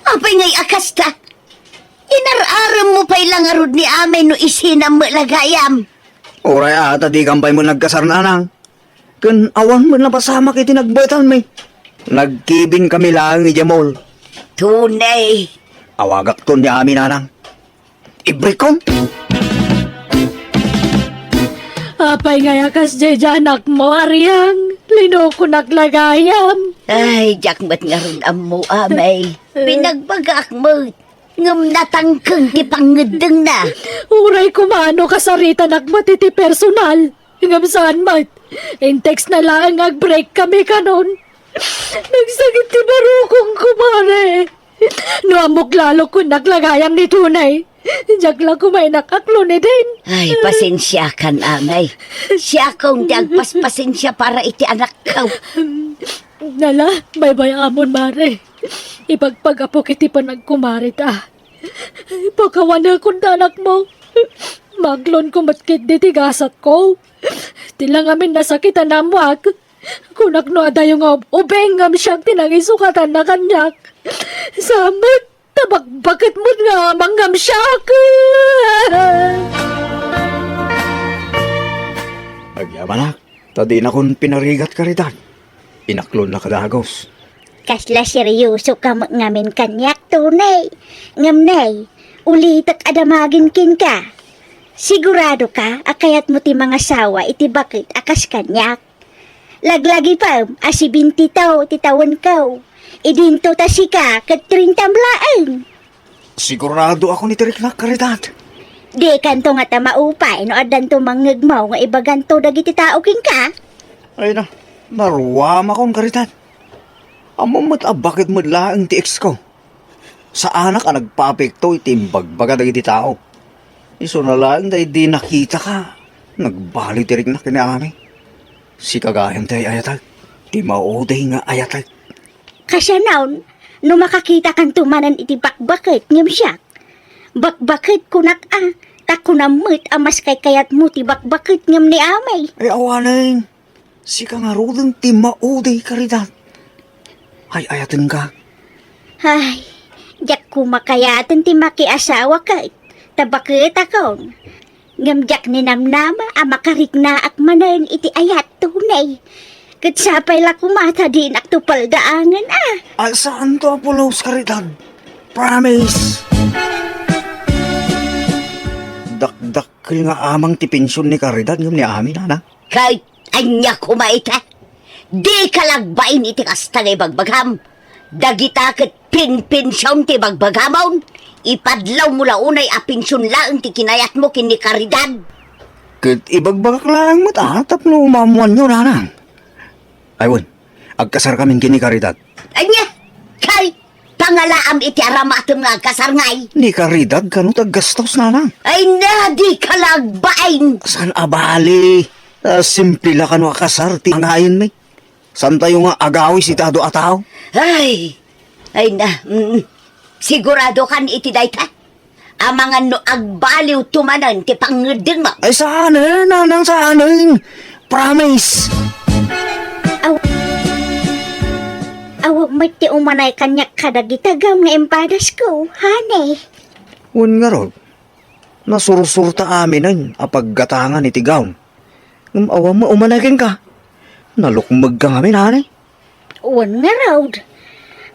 Apay ngay a kasta? Inar-arem mo pay la ngarud ni amay no isinam met la gayam. Uray a, ta dikam pay met nagkasar, nanang. Ken awan met napasamak iti nagbaetanmi. Nagkibing kami laeng idiay mall. Tunay. Awagakton ni amay, nanang. Ibrikon. Apay ngay a kasdiay anakmo, Ariang? Linokonak la gayam. Ay, diak met ngarud ammo, amay. Pinagbagak met. Ngem natangken ti pangngeddengna. Uray koma no kasaritanak met iti personal. Ngem saan met. In-text na laeng nga ag-break kami kanon. Nagsakit ti barukong, kumare. No ammok lalo kunnak la gayam ni Tunay, diak la koma inakaklon idin. Ay, pasensiakan, amay. Siakon ti agpaspasensia para iti anakko. Nala, baybay-amon, mare. Ibagbaga pay iti panagkumarita. Pakawanekon ti anakmo. Maaklonko met ketdi ti gasatko. Ti la ngamin nasakitan a ammoak. Kunak no adayo nga ub-ubing ngem siak ti nangisukatanna kaniak. Saan met, ta bakbaket met nga amang ngem siak. Agyamanak, ta dinakon pinarigat, Caridad. Inaklonna a dagus. Kasla seriosoka met ngamin kaniak, Tunay. Ngem, Nay, ulitek a damagen kenka. Siguradoka a kayatmo ti mangasawa iti baket a kas kaniak? Laglagipem a sebentito ti tawenko. Idinto ta sika ket trintam laeng. Siguradoakon iti riknak, Caridad. Dikanto ngata maupay no addanto mangngegmo nga ibaganto dagiti tao kenka? Ay na, naruamakon, Caridad. Ammom met a baket met laeng ti ex ko. Saanak a nagpaapekto iti imbagbaga dagiti tao. Isuna laeng ta idi nakitaka, nagbali ti riknak ken ni amay. Sika gayam ti ay-ayatek, ti maudi nga ayatek. Kasano, no makakitakanto manen iti bakbaket ngem siak? Bakbaket kunak a, ta kunam met a mas kaykayatmo ti bakbaket ngem ni amay. Ay, awanen. Sika ngaruden ti maudi, Caridad. Ay-ayatenka. Ay, diak koma kayaten ti makiasawa ket ta baketakon. Ngem diak ninamnama a makariknaak manen iti ayat, Tunay. Ket sapay la koma ta dinakto paldaangen a. Ay, saanto a pulos, Caridad. Promise. Dakdakkel nga amang ti pension ni Caridad ngem ni amay, nanang. Kay Ania koma ita? Dika la agbain iti kasta nga ibagbagam. Dagita ket pinpension ti ibagbagamon. Ipadlawmo la unay a pension laeng ti kinayatmo ken ni Caridad. Ket ibagbagak laeng met a tapno maammoanyo, nanang. Ay wen, agkasarkamin ken ni Caridad. Ania? Kay Pangalaam iti aramatem nga agkasar ngay. Ni Caridad kano ti aggastos, nanang? Ay na, dika la agbain. Saan a bali? Ah, simple la kano a kasar ti pangayenmi. Saantayo nga agawis iti adu a tao? Ay, ay na, mm, siguradokan iti dayta. Amangan no agbaliwto manen ti pangngeddengmo. Ay, saanen, nanang, saanen. Promise. Aw-, awan met ti umanay kaniak kadagita gam nga impadasko, honey. Wen ngarud, nasursurta aminen a paggatangan iti gown. Ngem awan met umanay kenka. Nalukmegka ngamin, honey. Wen ngarud.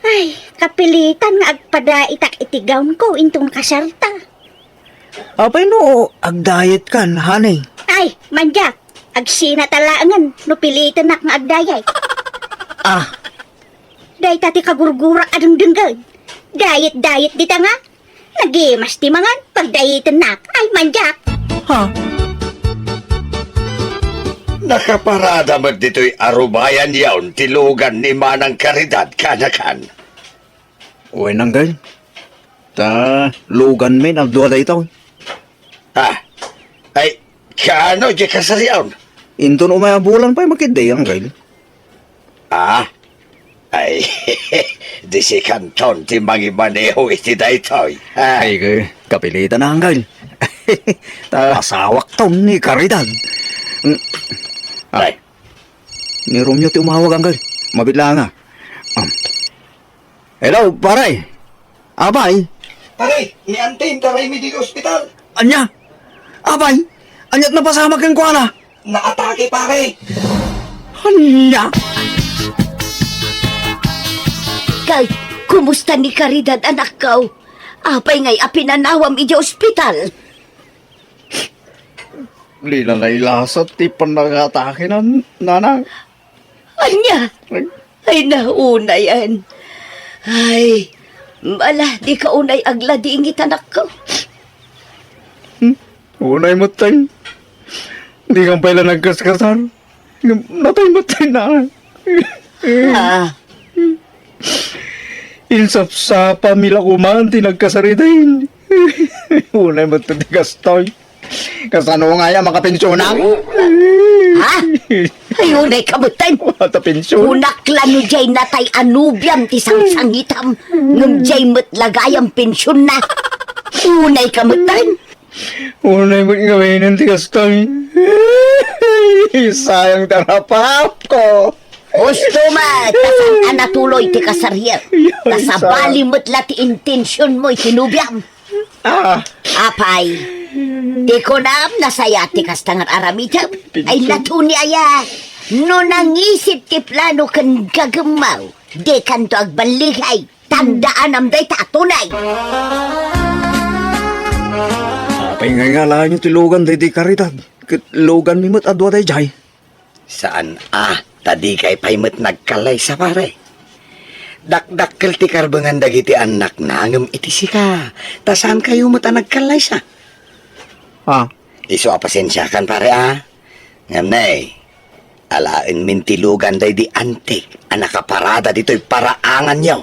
Ay, kapilitan nga agpadaitak iti gownko inton kasarta. Apay no agdayetkan, honey? Ay, mandiak. Agsinata laengen no pilitenak nga agdayet. Ah. Dayta ti kagurgurak a dengdenggen. Dayet-dayet dita nga. Nagimas ti mangan, pagdayitennak. Ay, mandiak. Ha? Nakaparada met ditoy arubayan yaon ti lugan ni Manang Caridad, kanakan. Wen, Anggail. Ta luganmi nga dua daytoy. Ah, ay, kaano diay kasar yaon? Inton umay a bulan pay makiddi, Anggail. Ah, ay, di sikanton ti mangimaneho iti daytoy. Ah. Ay, ka-, kapilitan na, Anggail. Ta asawakton ni Caridad. Mm. Ah. Ay. Ni Romeo ti umawag, Uncle. Mabiit laeng, ah. Um. Hello, pare. Apay? Pare, ni Auntie, intaray mi di ospital. Ania? Apay? Ania't napasamak kenkuana? Naatake, pare. Ania? Kay, kumusta ni Caridad, anakko? Apay ngay a pinanawam idiay ospital? Dina nailasat ti pannakatakena, nanang. Ania? Ay, naunayan. Ay, ala, dika unay agladingit, anakko. Hmm? Unay met, tay. Dika pay la nagkaskasar. Natay met, tay, na. Ah. Insapsapami la koman ti nagkasarita. Unay met ti gastoy. Kasano ngay a makapensiona? Ha? Ay, unay ka met, tay. Wala ta pension. Kunak la no diay natay a nobiam ti sangsangitam. Ngem diay met la gayam pensionna. Unay ka met, tay. Unay met nga bainen ti kastoy. Sayang ti arapatko. Husto met, ta saan a natuloy ti kasariek. Ay, ta sabali met la ti intensionmo iti nobiam. Ah. Apay, ti kunam, nasayaat ti kasta nga aramidem. Ay, natuni aya. No nangisit ti plano ken gagemmaw, dikanto agballigay. Tandaanam dayta a tunay. Apay ngay nga alaenyo ti lugan daydi Caridad? Ket luganmi met a dua daydiay. Saan a, ta dikay pay met nagkallaysa, pare. Dakdakkel ti karbengan dagiti annakna ngem iti sika, ta saankayo met a nagkallaysa. Ah. Isu a pasensiakan, pare, a. Ngem nay, alaenmin ti lugan daydi antik a nakaparada ditoy paraanganyo.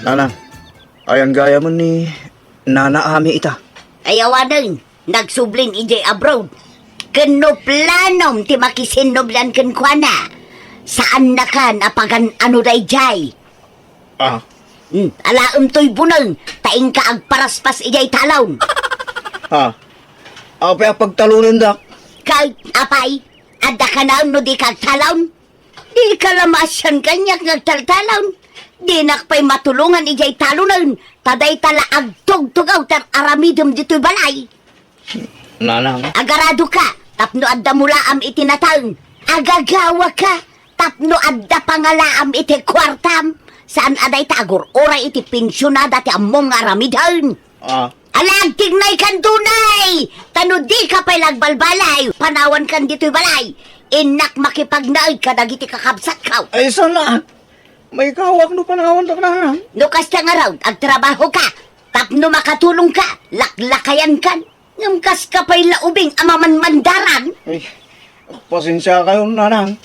Nana, ayan gayam ni Nana Ami ita. Ay awanen, nagsublin idiay abroad. Ken no planom ti makisinnobian kenkuana, saannakan a pagan-ano daydiay. Ah. Hmm, alaem toy buneng, ta inka agparaspas idiay talon. Ah. Apay a pagtalonendak? Kay, apay, adda kanayon no dika agtalon? Dika la maasian kaniak nga agtaltalon. Dinak pay matulongan idiay talonen, ta dayta la agtugtugaw ti ar-aramidem ditoy balay. Nanang. Agaradoka tapno adda mulaam iti nataeng. Agagawaka tapno adda pangalaam iti kuartam. Saan a dayta agur-uray iti pensionada ti ammom nga aramiden. Ah. Ala, agtignaykan dunay! Ta no dika pay la agbalbalay, panawankan ditoy balay. Innak makipagnaed kadagiti kakabsatko. Ay, saan a? Maikawak no panawandak, nanang. No kasta ngarud, agtrabahoka. Tapno makatulongka, laklakayankan. Ngem kaska pay la ubing a mamanmandaran. Ay, pasensiakayon, nanang.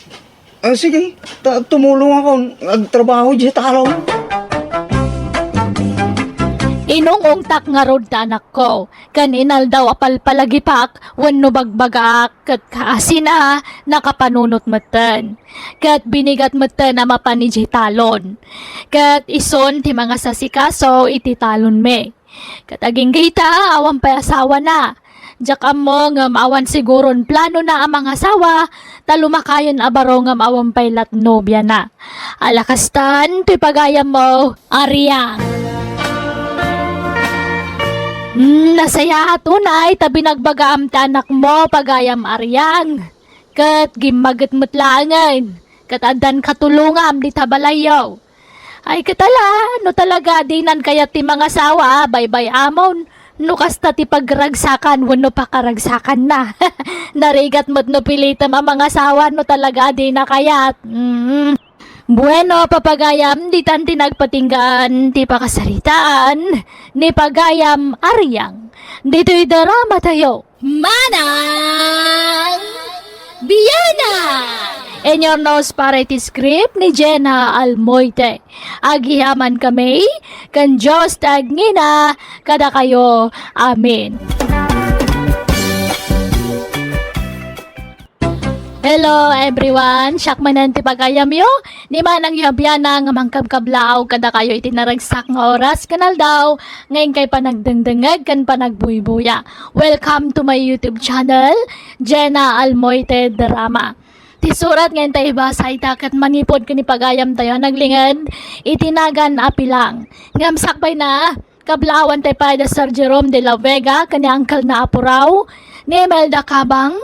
Ah, sige, ta-, tumulongakon. Agtrabaho diay talon. Inung-ungtak ngarud ta anakko, ken inaldaw a palpalagipak wenno bagbagaak, ket kaasina, nakapanunot metten. Ket binigat metten a mapan idiay talon. Ket isun ti mangasasikaso iti talonmi. Ket agingga ita, awan pay asawana. Diak ammo ngem awan siguron planona a mangasawa, ta lumakayon a baro ngem awan pay lat nobiana. Ala kastan, toy pagayammo, Ariang. Hmm, nasayaat unay ta binagbagaam ti anakmo, pagayam Ariang. Ket gimmaget met laengen, ket addan katulongam dita balayyo. Ay, ket ala, no talaga a dinan kayat ti mangasawa, baybay-amon, no kasta ti pagragsakan wenno pakaragsakanna. Narigat met no pilitem a mangasawa no talaga a dina kayat. Mm. Bueno, papagayam, ditan ti nagpatinggaan ti pakasaritaan ni pagayam Ariang. Ditoy drama tayo. Manang Biana! In your nose para iti script ni Jenna Almoite. Agyamankami, ken Dios ti agngina kadakayo. Amen. Hello everyone! Siak manen ti pagayamyo, ni Manang Yabiana nga mangkabkablaaw kadakayo iti naragsak nga oras ken aldaw nga inkay panagdengdengngeg ken panagbuybuya. Welcome to my YouTube channel, Jenna Almoite Drama. Ti surat nga intay ibasa ita ket manipud ken ipagayamtayo a naglinged iti nagan a Pilang. Ngem sakbayna, kablaawan tay pay da Sir Jerome de la Vega ken ni Uncle na Apurao, ni Imelda Cabang,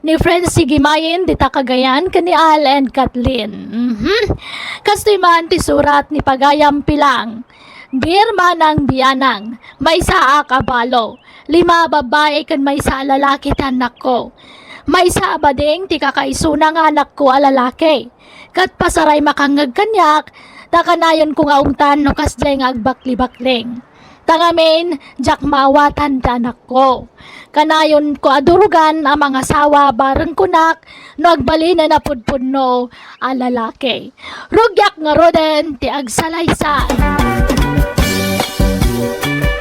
ni Francie Gimayin, dita Cagayan, ken ni Al and Kathleen. Mhm. Kastoy man ti surat ni pagayam Pilang. Dear Manang Bianang, maysaak a balo, lima a babbai ken maysa a lalaki ti annakko. Maysa a bading ti kakaisuna nga anakko a lalaki. Ket pasaray makangngeg kaniak, ta kanayonko nga ungtan no kasdiay nga agbaklibakling. Ta ngamin, diak maawatan ti anakko. Kanayonko a durugan a mangasawa bareng kunak no agbalinen a pudpudno a lalaki. Rugiak ngaruden ti agsalaysay.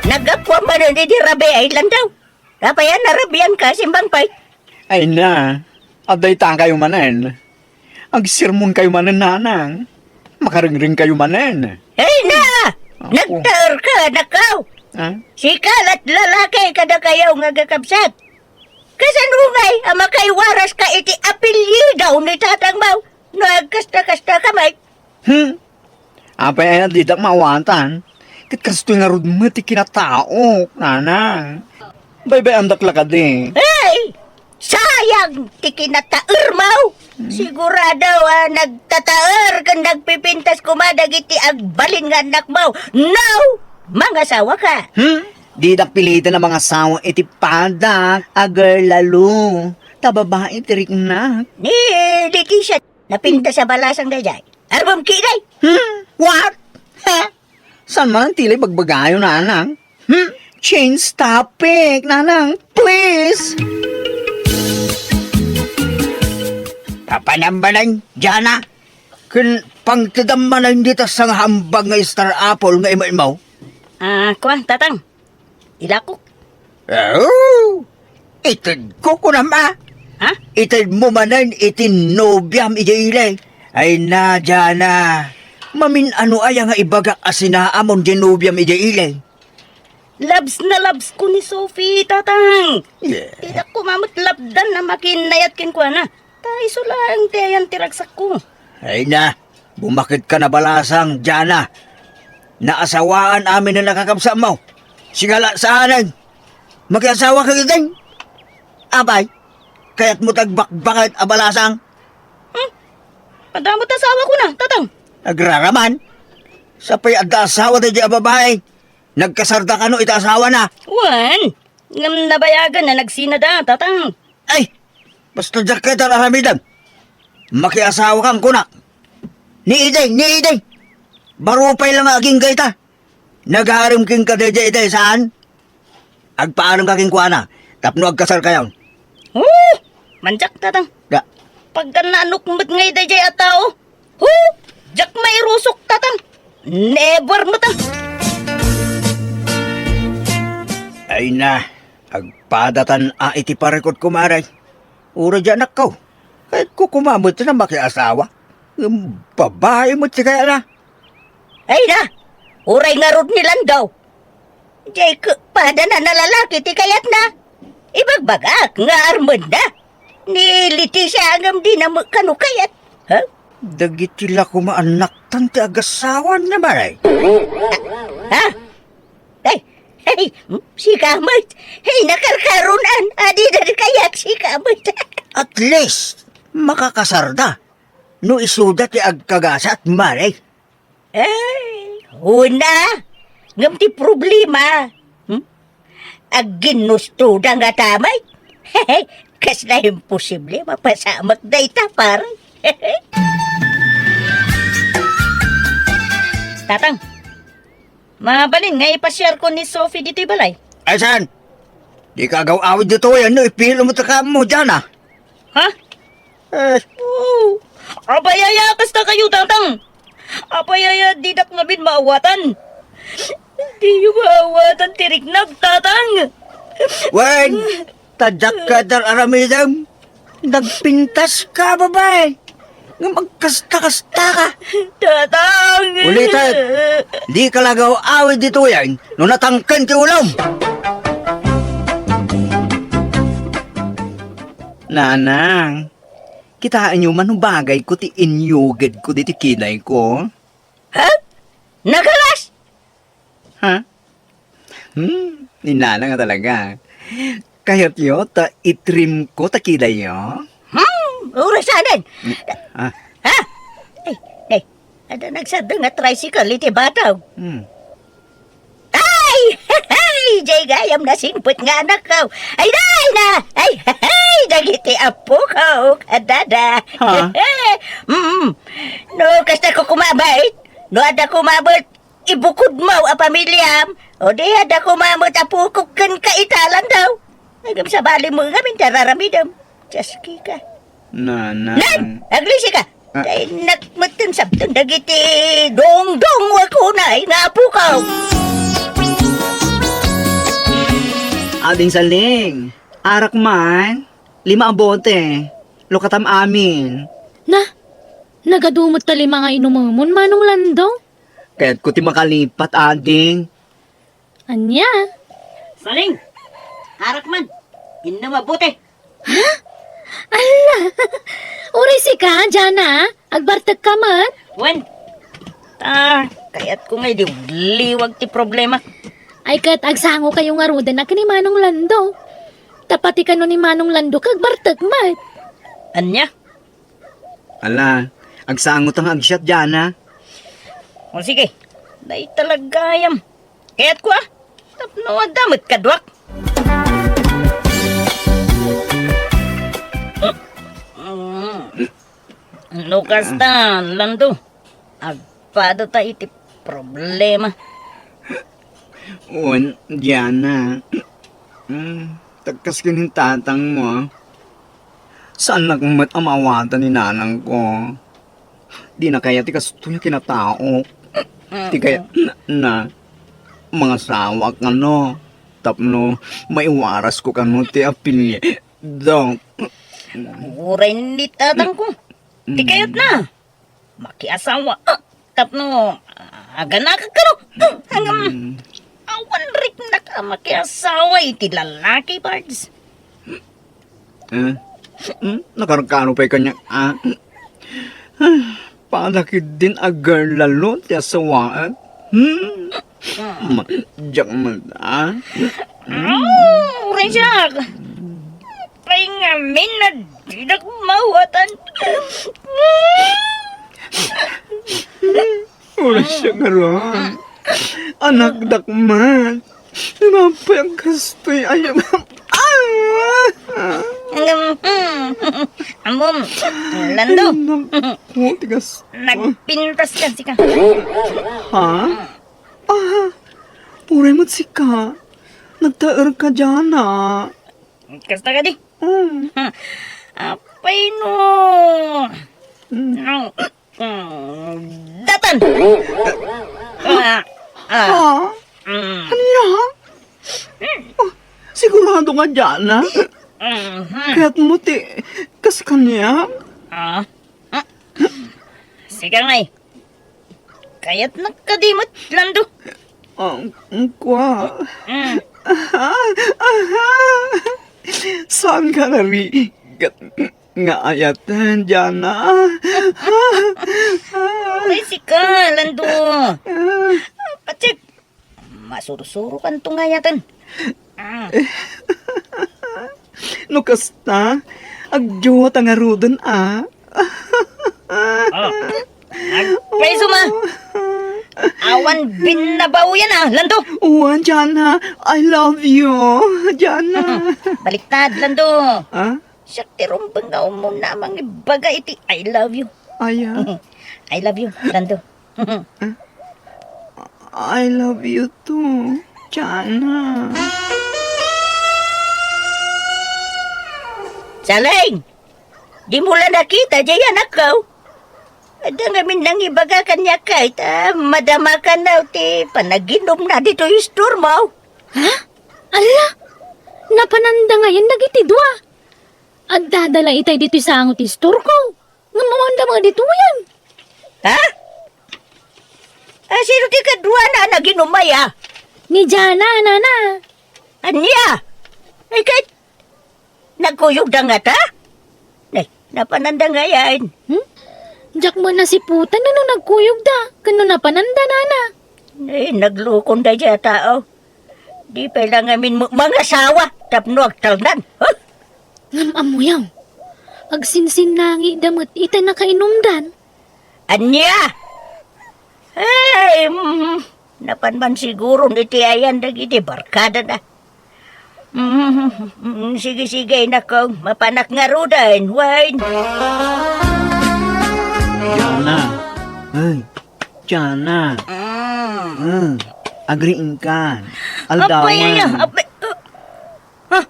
Naggapuam manen idi rabii a landaw. Apay a narabianka, Simbang pay? Ay na, adda itakayo manen. Agsermonkayo manen, nanang. Makaringringkayo manen. Ay na! Ako. Nagtaerka, nakaw! Ha? Sika lat lalaki kadakayo nga agkakabsat. Kasano ngay a makaiwaraska iti apelyido ni tatangmo no agkasta-kasta ka met? Hmm? Apay aya didak maawatan? Ket kastoy ngarud met ti kinataok, nanang. Baybay-andak la kadi. Ay! Sayang ti kinataermo! Hmm. Sigurado a nagtataer ken nagpipintas koma dagiti agbalin nga annakmo. No! Mangasawaka! Hmm? Didak piliten a mangasawa iti padak a girl lalo. Ta babai ti riknak. Ni Leticia, napintas a balasang daydiay. Aramem ketdi? Hmm? What? Ha? Saan man ti ibagbagayo, nanang? Hmm? Change topic, nanang. Please. Papanam manen, Jana? Ken pangtedam manen dita sangahambag nga star apple nga ima-imaw? Ah, kuan, tatang. Ilakok. Oh, itedko, kunam a. Ha? Itedmo manen iti nobiam idiay ili. Ay na, Jana. Mamin-ano aya nga ibagak a sinaamon di nobiam idiay ili? Loves na loves ko ni Sophie, tatang. Yeah. Didak koma met lapdan a makiinnayat kenkuana. Ta isu laeng ti ayan ti ragsakko. Ay na, bumaket ka na balasang, Jana. Naasawaan amin a nakakabsatmo. Sika la saanen. Makiasawa ka ketdin. Apay, kayatmo ti agbakbaket a balasang? Hmm? Adda met asawakona, tatang. Agraraman. Sapay adda asawa daydiay a babai. Nagkasarda kano iti asawana? Wen, ngem nabayagen a nagsinada, tatang. Ay, basta diak kayat aramidem. Makiasawakan kunak. Ni idi, ni idi. Baro pay la nga agingga ita. Nagarem kenka daydiay ita, saan? Agpaarem ka kenkuana tapno agkasarkayon. Oh, mandiak, tatang. Da. Pagka naanok met ngay daydiay a tao, hu! Diak mairusok, tatang. Never met, ah. Ay na, agpadatan a iti parikut, kumare. Uray di anakko. Kayatko koma met a makiasawa. Ngem babai met ti kayatna. Ay na, uray ngarud ni Lando. Diay keppadan a lalaki ti kayatna. Ibagbagak nga armenna. Ni Leticia ngem dina met kano kayat. Ha? Dagiti la koma annaktan ti agasawan na maray. Ha? Ay, ay, sika met. Ay, nakarkarunan. Adida kayat sika met. At least, makakasarda. No isuda ti agkagasat, maray. Ay, una, ngem ti problema, hmm? Agginustoda nga tamay. Kasla imposible mapasamak dayta, pare. Tatang, mabalin nga ipasiarko ni Sophie ditoy balay? Ay, saan? Di ka agaw-awid ditoy, no ipilo mo ta kamo, Jana. Ha? Eh. Oh, apay aya kasta kayo, tatang? Apay aya didak ngamin maawatan? Diyo maawatan ti riknak, tatang. Wen, ta diak kayat aramidem. Nagpintas ka, babae. Nga magkasta-kasta ka. Tatang! Ulitek, di ka lagaw awid ditoyen no natangken ti ulom. Nanang, kitaenyo man no bagayko ti inyugedko diti kidayko? Ha? Nagalas? Ha? Hmm, ni Nanang a talaga. Kayatyo ta itrimko ta kidayyo? Hmm, uray saan. Ah. Ha? Ay, ay, adda nagsardeng a tricycle iti bataw. Hmm. Ay! Ay! Jay gayam nasingpet nga anakko. Ay, day na! Ay, ay! Dagiti apoko, kadada. Ha? Mm. No, kasta ko kumabay. No, adda kumabot. Ibukod mo a pamiliam, o di adda koma met a pukok ken kaitalan daw. Ngem sabali mo ngamin ti ar-aramidem. Dios, Kika. Nanang. Nan! Aglisi ka! Ah. Tay nakmetten sabten dagiti dongdong wa kunay nga apukaw. Ading Saling, arak man, lima a bote. Lukatam amin. Na, nagadu met ta lima nga inumemon, Manong Lando? Kayatko ti makalipat, ading. Ania? Saling! Arak man! Innem a bote! Ha? Ala! Uray sika, Jana? Agbartek ka met? Wen! Ta, kayatko nga idiwliwag ti problema. Ay ket agsango kayo ngaruden a ken ni Manong Lando. Ta pati kano ni Manong Lando ket agbartek met. Ania? Ala, agsango ta nga agsiat, Jana. O sige, dayta la gayam. Kayatko a, tapno adda met kaduak. No kasta, Lando, agpadata iti problema. Wen, Jana. Mm, takkas ken ni tatangmo, a. Saannak met a maawatan ni nanangko. Dina kayat ti kastoy a kinataok. Ti kayatna, mangasawaak kano tapno maiwarasko kano ti apelyido. Uray ni tatangko. Ti kayatna. Makiasawa, ah, tapno, ah, aganakak kano. Ah, ngem, awan riknak a makiasawa iti lalaki, Pards. Eh? Hmm? Nakarkano pay kaniak, ah? Pada ketdin a girl alone ti asawaek. Hmm? Ma-, diak man, ah? Oh, Rensak! Pay ngamin a didak maawatan. Uray siya ngarud. Anakdak man. Napay ang kastoy. Ay, ah! Ammom, Lando. Naku, tigas. Nagpintas ka, sika. Ha? Ah, uray met sika. Nagtaer ka diana. Kasta kadi? Mm. Apay no. Mm. No. Mm. Datan! Ah, ah. Ha? Mm. Ania? Mm. Oh, sigurado nga diana? Mm. Kayatmo ti kas kaniak? Ah. Ah. Sika ngay. Kayatnak kadi met, Lando? Ang, ang kwa. Mm. Aha, aha. Saan ka narigat nga ayaten, Diana? Uray sika, Lando. Patsik, masursurokanto nga ayaten. Ah. No kasta, agdiwata ngaruden, a. Oh. Agpayso ma. Awan binnabaoyan a, Lando. Wen, Jana. I love you, Jana. Baliktad, Lando. Ah? Siak ti rumbeng nga umuna a mangibaga iti I love you. Aya. I love you, Lando. I love you too, Jana. Saling! Dimo la nakita, jay anakko. Adda ngamin nangibaga kaniak ket, ah, madama kano ti panaginumna ditoy istormo. Ha? Ala! Napananda ngayen dagiti dua. Adda da la itay ditoy sango ti istorko. Ngem awan da met ditoyen. Ha? Ah, sino ti kaduana a naginum aya? Ni Jana, nana. Ania? Ay, ket nagkuyogda ngata? Ay, napananda ngayen. Hmm? Diak met nasiputan no nagkuyogda, ken no napananda, nana. Ay, naglukon daydiay a tao. Di pay la ngamin ma-, mangasawa tapno agtalnan. Huh? Ngem ammoyo, agsinsinnangida met ita nakainumdan. Ania? Ay, mm, napan man siguron iti ayan dagiti barkadana. Mm, mm, sige, sige, nako, mapanak ngaruden, wen. Jana. Ay, Jana. Mm. Mm, agriingkan. Apay, aya, aldawan. Apay, uh, ha?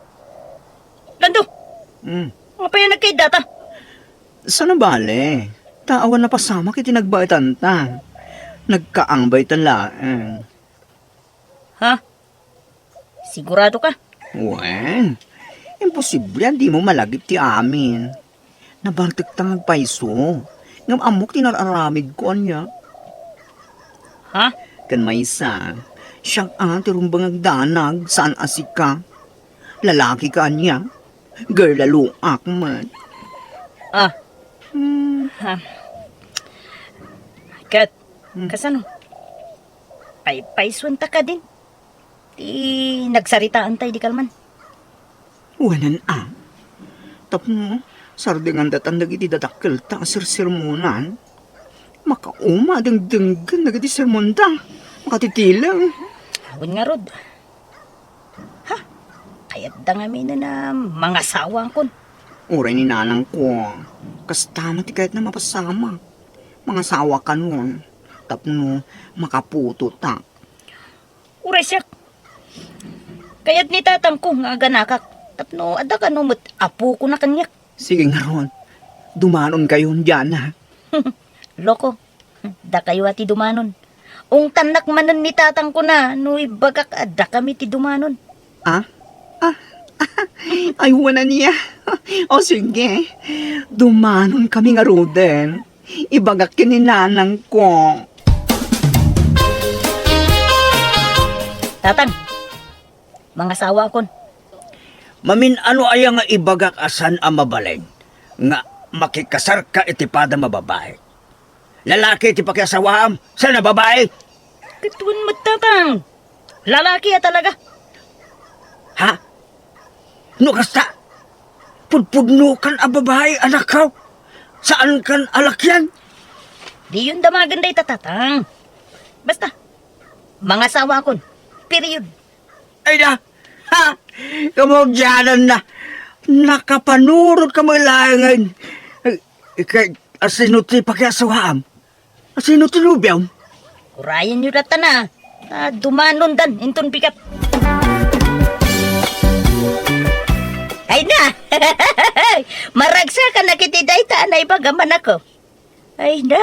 Lando, Mm. Apay a nagkaiddata? Saan a bale? Ta awan napasamak iti nagbaetanta. Nagkaangbay ta laeng. Ha? Sigurado ka? Wen, imposible a dimo malagip ti amin. Nabartekta nga agpayso. Ngem ammok ti nar-aramidko ania. Ha? Ken maysa, siak a ti rumbeng agdanag, saan a sika. Lalaki ka ania? Girl a luak met. Ah. Hmm. Ha. Ket, Hmm. kasano? Pay-, paysuenta kadin? Ti nagsaritaanta idi kalman. Wen a. Tapno, sardengandatan dagiti dadakkelta a sersermonan. Makauma a dengdenggen dagiti sermonda. Makatitileng. Awan ngarud. Ha? Kayatda ngamin a mangasawaakon. Uray ni nanangko, kasta met ti kayatna mapasamak. Mangasawakanon, tapno makaputota. Uray siak. Kayat ni tatangko nga aganakak, tapno adda kano met apokona kaniak. Sige ngarud, dumanonkayon, Jana. Loko, dakayo a ti dumanon. Ungtannak manen ni tatangkona no ibagak a dakami ti dumanon. Ah? Ah? Ay, wen a nia. O sige, dumanonkami ngaruden. Ibagak ken ni nanangko. Tatang, mangasawaakon. Mamin-ano aya nga ibagak a saan a mabalin nga makikasarka iti padam a babai? Lalaki ti pakiasawaam, saan a babai? Ket wen met, Tatang. Lalaki a talaga. Ha? No kasta, pudpudnokan a babai, anakko. Saankan a lakian. Diyon damagen dayta, Tatang. Basta, mangasawaakon. Period. Ay na! Ha? Kamaudianan na! Nakapanurot ka met laengen. Kay, asino ti pakiasawaam? Asino ti nobiam? Urayenyo datana. Ta dumanondan inton pick-up. Ay na! Maragsakan a ket dayta a naibaga manako. Ay na,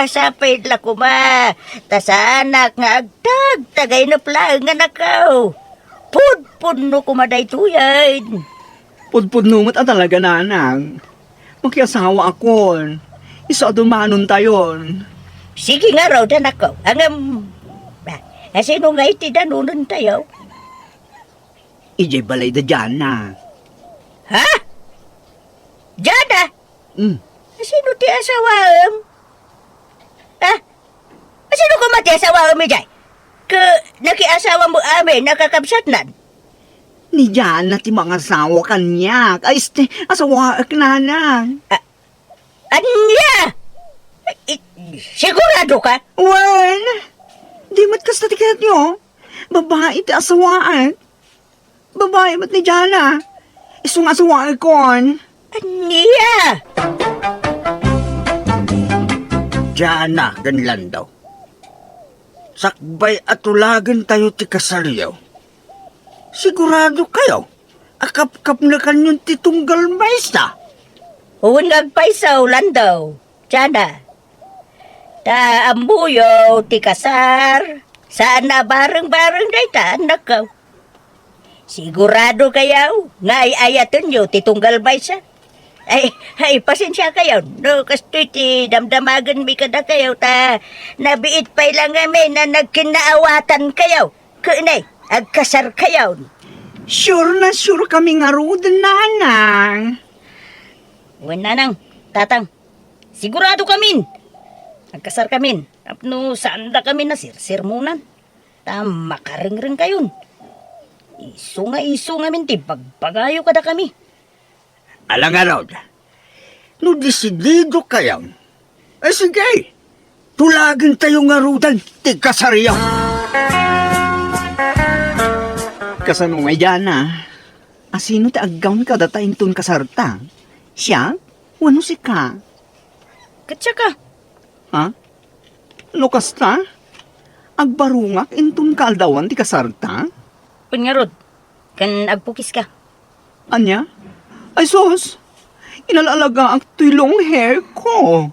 sapay la koma, ta saanak nga agtagtagaynup laeng nga nakaw. Pudpudno koma daytoyen. Pudpudno met a talaga, nanang. Makiasawaakon. Isu a dumanontayon. Sige ngarud, anakko. Ngem, ah, asino ngay ti danonentayo? Idiay balay da Jana. Ha? Jana? Hmm. Sino ti asawaem? Ha? Sino koma ti asawaem idiay? Ket nakiasawam amin a kakabsatnan? Ni Jana ti mangasawa kaniak. Ay, este, asawaek, nanang. A-, ania? I-, sigurado ka? Wen, di met kasta ti kayatyo. Babai ti asawaek. Babai met ni Jana. Isu nga asawaekon. Ania? Jana ken Lando. Sakbay a tulagentayo ti kasaryo. Sigurado kayo a kapkapnekanyon ti tunggal maysa? Wen nga agpayso, Lando. Jana. Ta ammoyo ti kasar, saan a bareng-bareng dayta, annakko. Sigurado kayaw nga ay-ayatenyo ti tunggal maysa? Ay, ay, pasensia kayaw no kastoy ti damdamagenmi kadakayaw ta nabiit pay la ngamin a nagkinnaawatan kayaw ken ay agkasar kayaw. Sure na sure kami ngaruden, Nanang. Wen, Nanang, Tatang, sigurado kamin. Agkasar kamin. Tapno saan da kami nasirsermonan. Ta makarengreng kayon. Isu nga isu ngamin ti bagbagayo kadakami. Ala ngarud, no desidido kayon, ay sige, tulagentayo ngaruden ti kasaryo. Kasano nga Diana? Asino ti aggawn kadata inton kasarta? Siak? Wenno sika? Ket siak a. Ha? No kasta, agbarungak inton kaaldawan ti kasarta? Wen ngarud, ken agpukiska. Ania? Ay sus! Inala-alagaak toy long hair ko.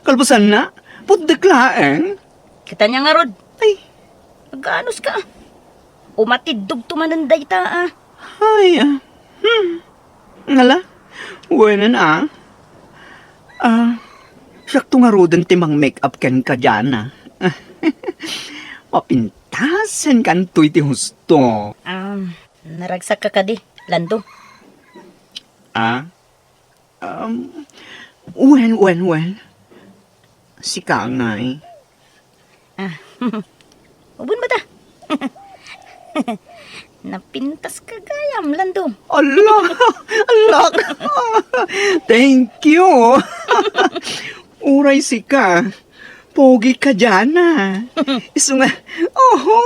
Kalpasanna, putdek laeng. Ket ania ngarud? Ay. Agganuska. Umatiddogto manen dayta a. Ay, ah. Hmm. Ngala? Wenen, ah. Ah, siakto ngaruden ti mang-make up kenka, Diana. Mapintasenkan toy ti husto. Um, naragsakka kadi, Lando? Ah? Um, wen, wen, wen. Sika ngay. Ah, ubon ba ta? Napintaska gayam, Lando. Ala! Ala! Thank you! Uray sika, pogi ka, Diana. Isu nga, oho,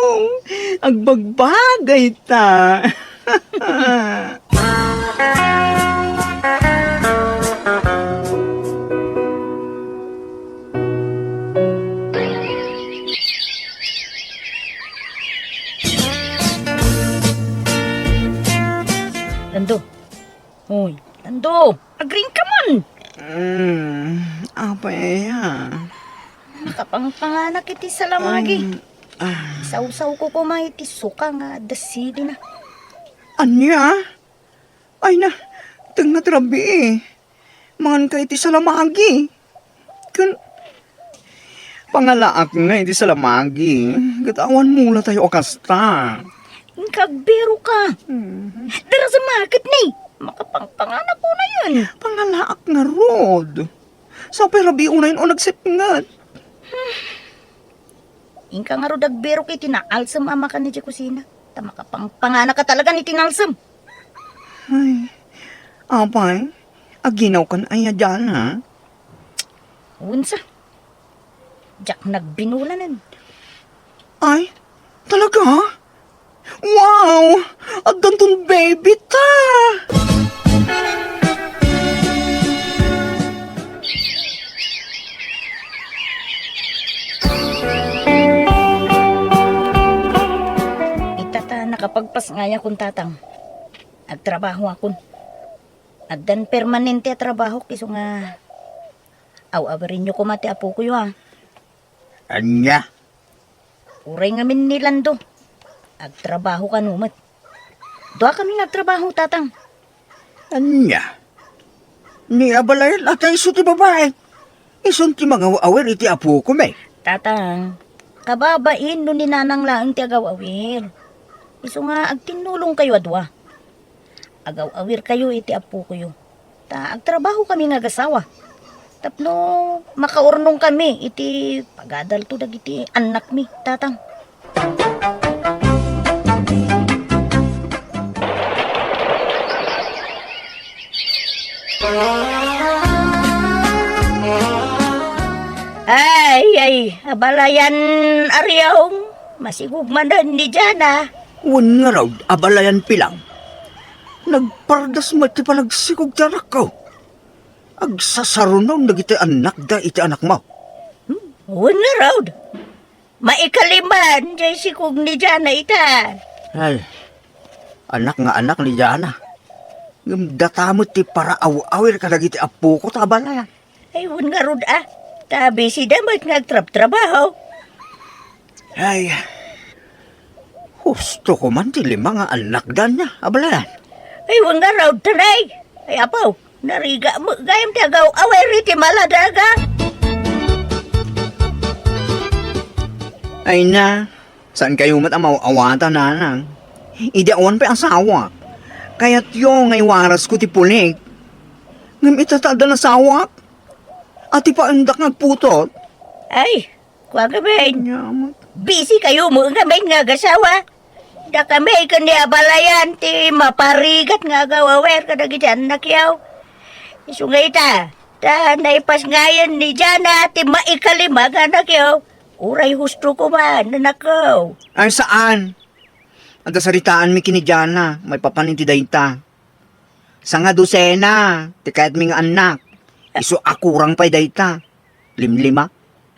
agbagbagay ta. Lando. Hoy, Lando, agring ka man. Mm, apay aya? Nakapangpanganak iti salamagi. Um, ah. Sawsawko koma iti suka nga adda silina. Ania? Ay na, tengnga ti rabii. Manganka iti salamagi. Ken pangalaak nga iti salamagi. Ket awan mulatayo a kasta. Inka agbiro ka. Hmm. Dara sa market ni. Makapangpanganak ko na yun. Pangalaak ngarud. Sapay rabii unayen o nagsipnget. Inka ngarud agbirok iti naalsem a makan iti kusina. Ta makapangpanganak ka talaga iti naalsem. Ay, apay, aginawkan aya, Diana? Wensa. Diak nagbinulanen. Ay, talaga? Wow! Addanton baby ta! Ita ta nakapagpasngay akon, Tatang. Agtrabahoakon. Addan permanente a trabaho, isu nga aw-awirenyo koma ti apokoyo, a. Ania? Uray ngamin ni Lando. Agtrabaho kano met. Duakami nga agtrabaho, Tatang. Ania? Ni abalayan a ta isu ti babai. Isun ti mangaw-awir iti apokomi. Tatang, kababain no ni Nanang laeng ti agaw-awir. Isu nga agtinnulongkayo a dua. Agaw-awirkayo iti apokoyo. Ta agtrabahokami nga agasawa. Tapno makaurnongkami iti pagadalto dagiti annakmi, Tatang. Ay, ay, abalayan, Ariong. Masigog manen ni Diana. Wen ngarud, abalayan Pilang. Nagpardas met ti panagsikog ti anakko. Agsasaruno dagiti annakda iti anakmo. Hmm, wen ngarud. Maikaliman jay sikog ni Diana ita. Ay, anak nga anak ni Diana. Ngem data met ti paraaw-awir kadagiti appoko ta abalayan. Ay, wen ngarud a. Ta busy da met nga agtrabtrabaho. Ay, Usto ko man ti lima nga annakda ania, abalayan. Ay, wen ngarud, tanay. Ay, apo, nariga met gayam ti agaw-awir iti maladaga. Ay na, saan kayo met a maaw-awatan, nanang? Idi awan pay asawa. Kayatyo nga iwarasko ti pulik. Ngem ita ta addan asawak. Ati pa endak nga agputot. Ay, kua ngamin. Ania met? Busy kayo mo ngamin nga agasawa. Dakami ken ni abalayan ti maparigat nga agaw-awir kadagiti annakyo. Isu nga ita, ta naipasngayen ni Jana ti maikalima nga annakyo. Uray husto ko man, anakko. Ay, saan? Adda saritaanmi ken ni Jana, maipapan iti dayta. Sanga dosena ti kayatmi nga annak. Isu a kurang pay dayta. Limlima.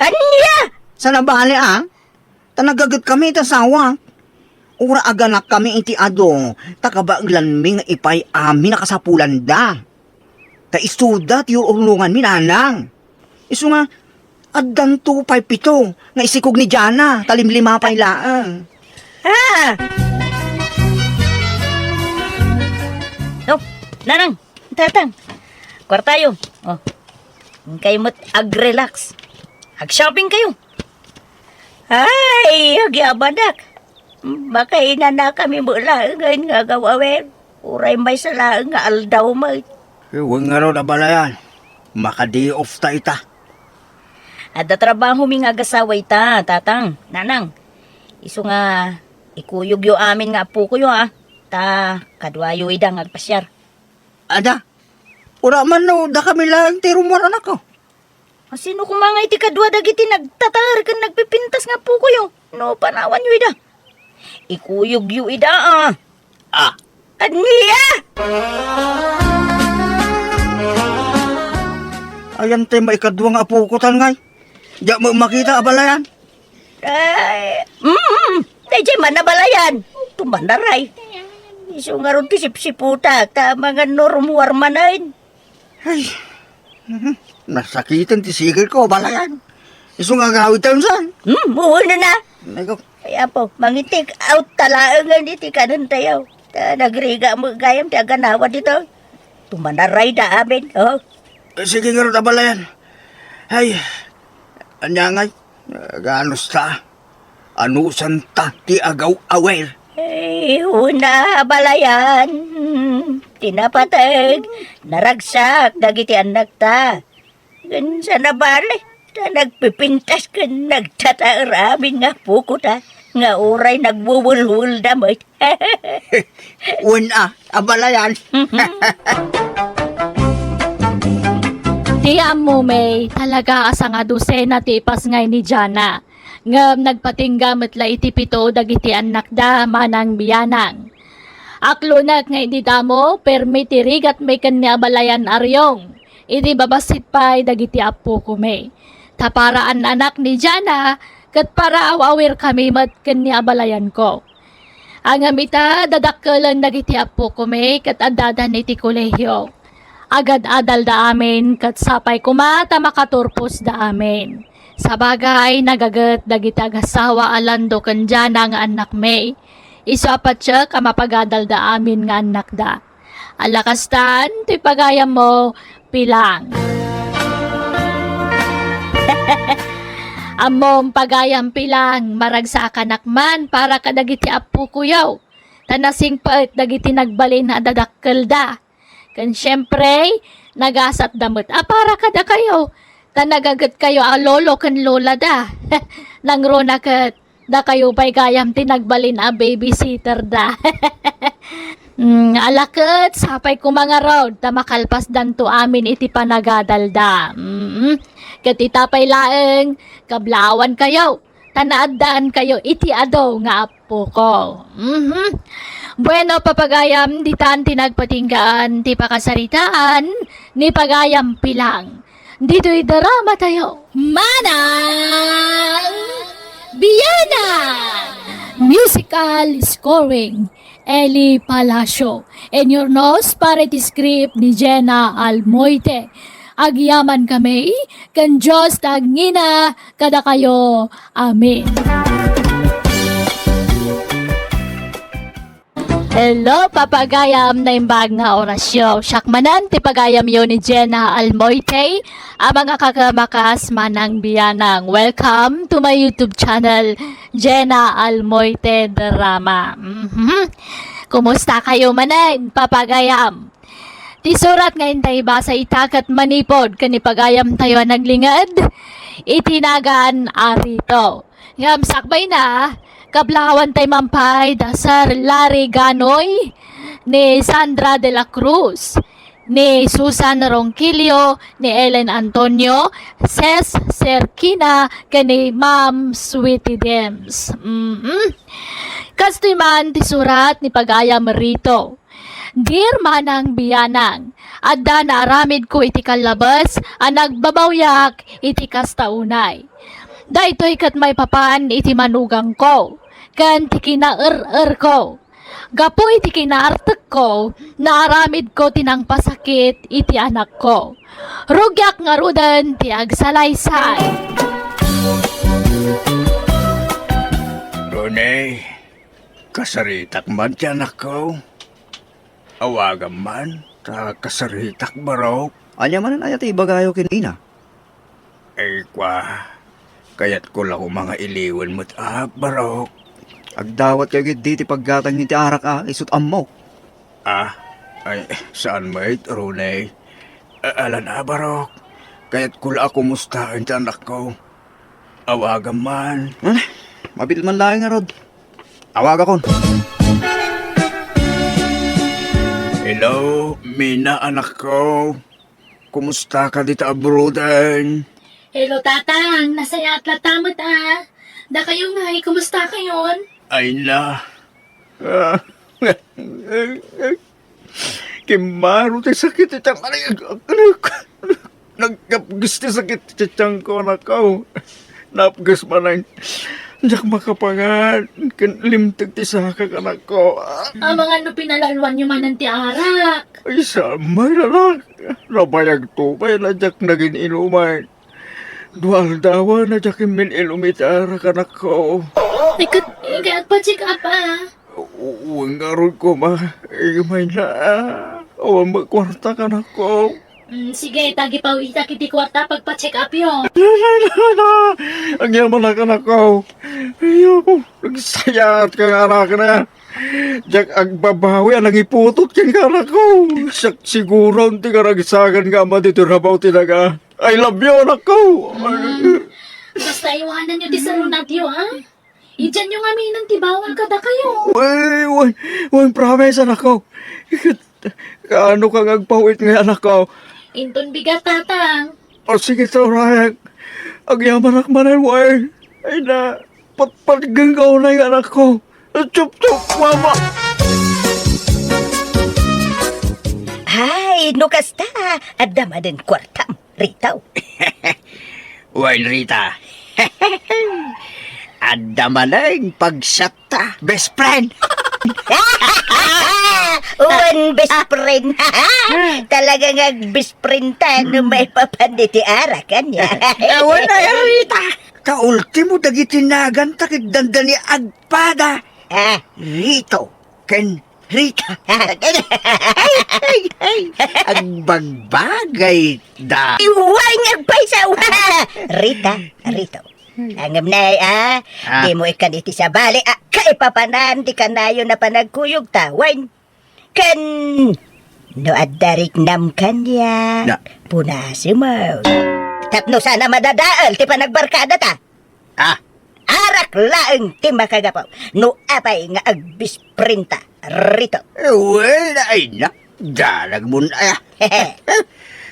Ania? Saan a bale, a? Ta nagagetkami iti asawa. Uray aganakkami iti adu, ta kabaelanmi nga ipay amin a kasapulanda. Ta isuda ti ur-urnonganmi, nanang. Isu nga, addanto pay pito nga isikog ni Jana, ta limlima pay laeng. Ah! Oh, nanang, tatang. Kuartayo. Oh. Inkayo met ag-relax. Ag-shopping kayo. Ay, agyamanak. Makainanakami met laengen nga agaw-awir. Uray maysa laeng nga aldaw met. Eh, wen ngarud, abalayan. Maka-day off ta ita. Adda trabahomi nga agasawa ita, tatang, nanang. Isu nga, ikuyogyo amin nga appokoyo, a. Ta, kaduayo ida nga agpasiar. Ada, ura man no dakami laeng ti rummuar, anakko. A, sino koma nga iti kadua dagiti nagtataer ken nagpipintas nga appokoyo? No panawanyo ida. Ikuyogyo ida, a. Ah. Ania? Ayan ti maikadua nga apoko, tan ngay. Diak met makita, abalayan. Ay, mm, daydiay man, abalayan. Tumanaray. Isu ngarud ti sipsiputak, ta mangan no rummuar manen. Ay, mhm. Nasakiten ti sikir ko, abalayan. Isu nga agawid tayo, san? Hmm, wen na. Ay, ko. Ay, apo, mangi-take out ta laengen iti kanen tayo. Ta nagriga met gayam ti aganawa ditoy. Tumanaray da amin, oh. Eh, sige ngarud, abalayan. Ay, ania ngay? Aganusta? Anusanta ti agaw-awir? Eh, una, abalayan. Ti napateg, naragsak dagiti annakta. Ken saan a bale, ta nagpipintas ken nagtataer amin nga apokota, nga uray nagwewelwelda met. Wen a, abalayan. Ti ammo, May, talaga a sanga dosena ti ipasngay ni Jana. Ngem nagpatingga met la iti pito dagiti annakda manang bianang. Aklonek nga idi damo, permi ti rigatmi ken ni abalayan a riyong. Idi babassit pay dagiti appokomi. Ta para an-anak ni Jana, ket para aw-awirkami met ken ni abalayanko. Ngem ita, dadakkelen dagiti appokomi ket addadan iti kolehio. Agad-adalda amin ket sapay koma ta makaturposda amin. Sabagay, nagaget dagiti agasawa a Lando ken Jana nga annakmi. Isu a patiek a mapagadalda amin nga annakda. Ala kastan ti pagayammo, Pilang. Ammom, pagayam, Pilang, maragsakanak man para kadagiti appokoyo. Ta nasingpet dagiti nagbalin a dadakkelda. Ken siempre, nagasatda met a para kadakayo. Ta nagagetkayo a lolo ken lolada. Nangruna ket, dakayo pay gayam ti nagbalin a babysitterda. Mm, ala ket, sapay koma ngarud ta makalpasdanto amin iti panagadalda. Mm. Ket ita pay laeng, kablaawankayo, ta naaddaankayo iti adu nga appoko. Mhm. Bueno, papagayam, ditan ti nagpatinggaan ti pakasaritaan ni pagayam Pilang. Ditoy drama tayo. Manang Biana! Musical scoring, Eli Palacio. Inurnos para iti script ni Jenna Almoite. Agyamankami, ken Dios ti agngina kadakayo. Amen. Hello, papagayam, naimbag nga orasyo. Siak manen ti pagayamyo ni Jenna Almoite, a mangakakamakas manang bianang. Welcome to my YouTube channel, Jenna Almoite Drama. Mhm. Kumusta kayo manen, papagayam? Ti surat nga intay basa ita ket manipud ken ni pagayamtayo a naglinged iti nagan a Rito. Ngem sakbayna, kablaawan tay man pay da Sir Larry Ganoy, ni Sandra de la Cruz, ni Susan Ronquillo, ni Ellen Antonio, Ses Serkina, ken ni Ma'am Sweetie Dems. Mm-mm. Kastoy man ti surat ni pagayam Rito. Dear manang bianang, adda naaramidko iti kallabes a nagbabawiak iti kasta unay. Daytoy ket maipapan iti manugangko ken ti kinaer-erko. Gapu iti kinaartekko, naaramidko ti nangpasakit iti anakko. Rugiak ngaruden ti agsalaysay. Rone, kasaritak man ti anakko. Awagam man, ta kasaritak, barok. Ania manen aya ti ibagayo ken ina? Ay, kua, kayatko la koma nga iliwen met a, barok. Agdawatkayo ketdi ti paggatang iti arak a, isut' ammok. Ah, ay, saan met, Rone? A-, alan a, barok. Kayatko la a kumustaen ti anakko. Awagam man. Ah, mabil man laeng ngarud. Awagakon. Hello, Mina, anakko. Kumusta ka dita abroaden? Hello, Tatang. Nasayaat latta met, a. Dakayo ngay, kumusta kayon? Ay na. Ah, kimmaro ti sakit iti tiang. Ay, nagkapges ti sakit iti tiangko, anakko. Napges manen. Diak makapangan ken limteg ti sakak, anakko. Amangan no pinalaloanyo manen ti arak. Ay, saan met, anak. Nabayagto pay a diak nagin-inuman. Dua aldawan a diak immin-inum iti arak, anakko. Ay, ket, ket agpa-check up, a. U-, wen ngarud koma, imayna, a. Awan met kuartak, anakko. Mm, sige, ta agipawitak iti kuarta pagpa-check upyo. La, la, la, la. Agyamanak, anakko. Ayo, nagsayaatka nga anak na. Diak agbabawi a nangiputot kenka, anakko. Siak siguron ti karagsakan nga ama ditoy rabaw ti daga. I love you, anakko. Mm. Basta iwananyo ti salunatyo, ha? Idianyo ngaminen ti bawal kadakayo. Wen, wen, wen, promise, anakko. Kaano ka nga agpawit nga, anakko? Inton bigat, Tatang. O, sige, Torek. Agyamanak manen, wen. Ay na, patpatgen ka unay nga, anakko. Chup, chup, mama. Ay, no kasta, adda manen kuartam, Rito. Wen, Rita. Adda manen pagsatta, best friend. Wen, best friend. Talaga nga best friend ta no maipapan iti arak, ania? Wen, Rita. Ta ultimo dagiti naganta ket dandani agpada. Ah. Rito ken Rita. Ay, ay, ay. Agbagbagay da. Iway nga agpaysaw. Rita, Rito. Ngem nay, a, ah, dimo ikkan iti sabali a kaipapanan ti kanayon a panagkuyogta, wen. Ken no adda riknam kaniak, na, punasem. Tapno saan a madadael ti panagbarkadata. Ah. Arak laeng ti makagapu no apay nga agbisprinta, Rito. Wen, ay na, dalagmon aya.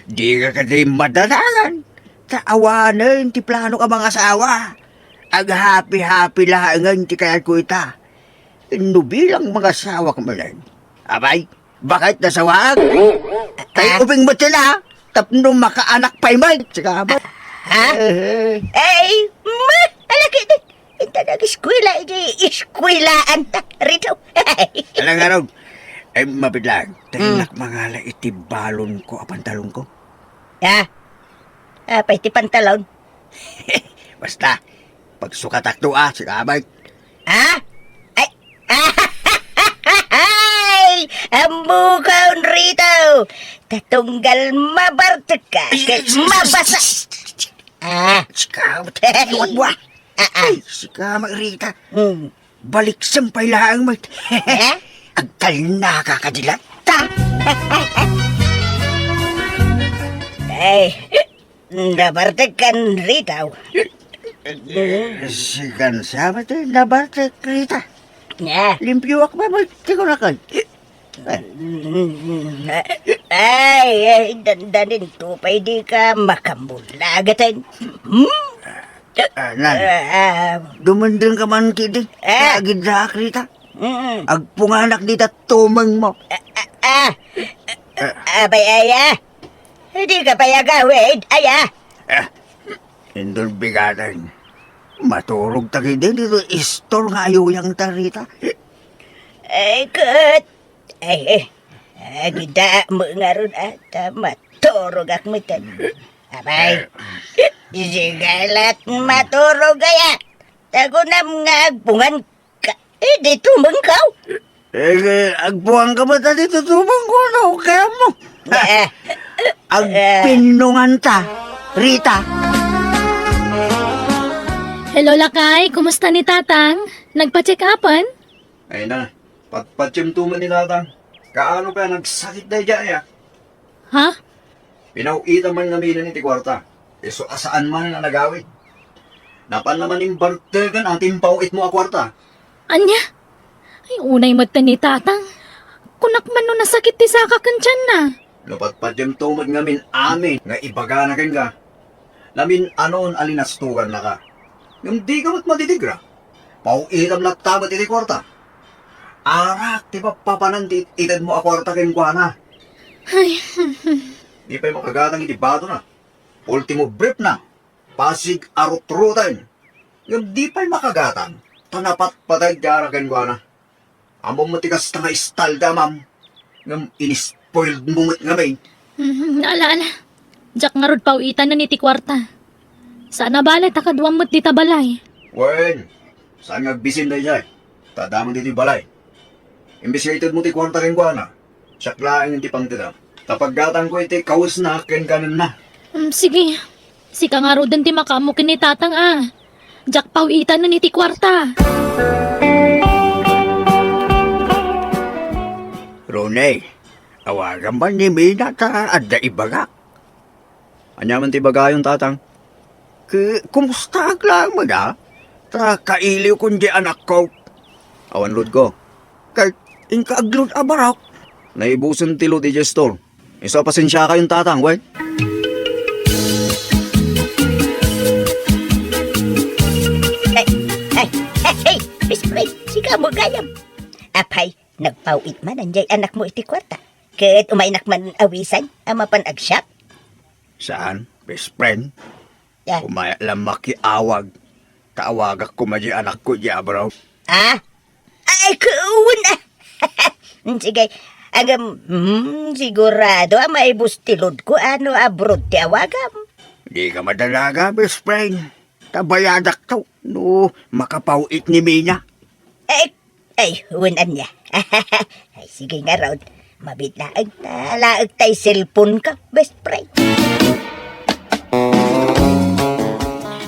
Dika kadi madadangan. Ta awanen ti planok a mangasawa. Aghapi-hapi laengen ti kayatko ita. No bilang mangasawak manen, apay, baket nasawaak. Tay, ah, ubing met ken, a, tapno makaanak pay met. Sika met. Ha? Eh. Ay, ma, alaki di. Inta nag-eskwela iti eskwelaan ta, Rito. Alang ngarud. Ay, mabilang. Hmm. Tagnak mangala iti balonko a pantalonko. Ha? Apay ti pantalon? Basta, pagsukatak to, a, sika met. Ha? Ay, Ammokon, Rita, ta tunggal mabartekka ket mabasa. Ah. Sika, iwat mo, ah. Ah, ah. Ay, sika, Rita. Hmm. Baliksem pay laeng met. Eh? Agtalnaka kadi latta. Ay, nabartekkan, Rita. Sikan sa met, nabartek, Rita. Ah. Limpioak met ti kunakon. Ay, ay, dandanin to pay dika makamulagaten. Hmm? Ah, nan. Ah, ah. Dumundengka man kidi. Ah. Agiddaak dita. Mm. Agpunganak dita tumeng mo. Ah, ah, ah. Ah. Abay, aya. Dika pay agawid, aya. Ah. Indol bigaten. Maturog ta kidi dito istor nga ayuyang ta, Rita. Ay, ket Ay, eh, agida mo ngarud, ah, ta maturogak metten. Abay, sigalat maturog aya. Ta kunam nga agpunganka, eh, di tumengkaw. Eh, eh, agpunganka met, adi tumengko, no? Kaya mo. Eh, agpinnunganta, Rita. Hello, lakay. Kumusta ni Tatang? Nagpa-check-upan? Ay na, patpatiem to met ni Tatang. Kaano pay a nagsakit daydiay, ah? Ha? Pinaw-itan man ngamin iti kuarta. Isu a saan man a nagawid. Napan man imbarteken ti impaw-itmo a kuarta. Ania? Ay, unay met ni Tatang. Kunak man no nasakit ti saka ken tianna. No patpatiem to met ngamin amin nga ibagana kenka, namin-anon a linastogannaka. Ngem dika met madidgra. Paw-itam latta met iti kuarta. Arak ti pappapanan ti it-itedmo a kuarta kenkuana. Ay. Di pay makagatang iti batona. Ultimo briefna, Pasig a rutroten. Ngem di pay makagatang, ta napatpateg ti arak kenkuana. Ammom met ti kasta nga istalda, ma'am. Ngem inispoiled mo met ngamin. Mhm, ala, ala. Diak ngarud paw-itanen iti kuarta. Saan a bale ta kaduam met dita balay. Wen, saan nga agbisin daydiay? Ta adda met iti balay. Imbes nga itedmo ti kuarta kenkuana, siak laeng ti pangtedam. Ta paggatangko iti kawesna ken kanenna. Mm, sige. Sika ngaruden ti makaammo ken ni Tatang a. Diak paw-itanen iti kuarta. Ronnie, awagan man ni Mina ta adda ibagak. Ania man ti ibagayon, Tatang? Ke-, kumustaak laeng met a? Ta kailiwkon diay anakko. Awan loadko. Ket inka agload a barok. Naibusen ti load idiay store. Isu a pasensiakayon, Tatang, wen? Ay, ay, ay, ay, Best Friend, sika mo gayam. Apay, nagpaw-it man diay anakmo iti kuarta. Ket umaynak man awisan a mapan agsiak? Saan, Best Friend? Ya. Umayak lang makiawag. Ta awagak koma diay anakko diay abroad. Ah? Ay, kuwan, ah. Sige. Agam, hmm, sigurado a maibus ti loadko a no abroad ti awagam. Dika madalaga, Best Friend. Ta bayadakto no makapaw-it ni Mina. Ay, ay, wen ania. Ay, sige ngarud. Mabiit laeng ta laeng tay cellphone ka, Best Friend.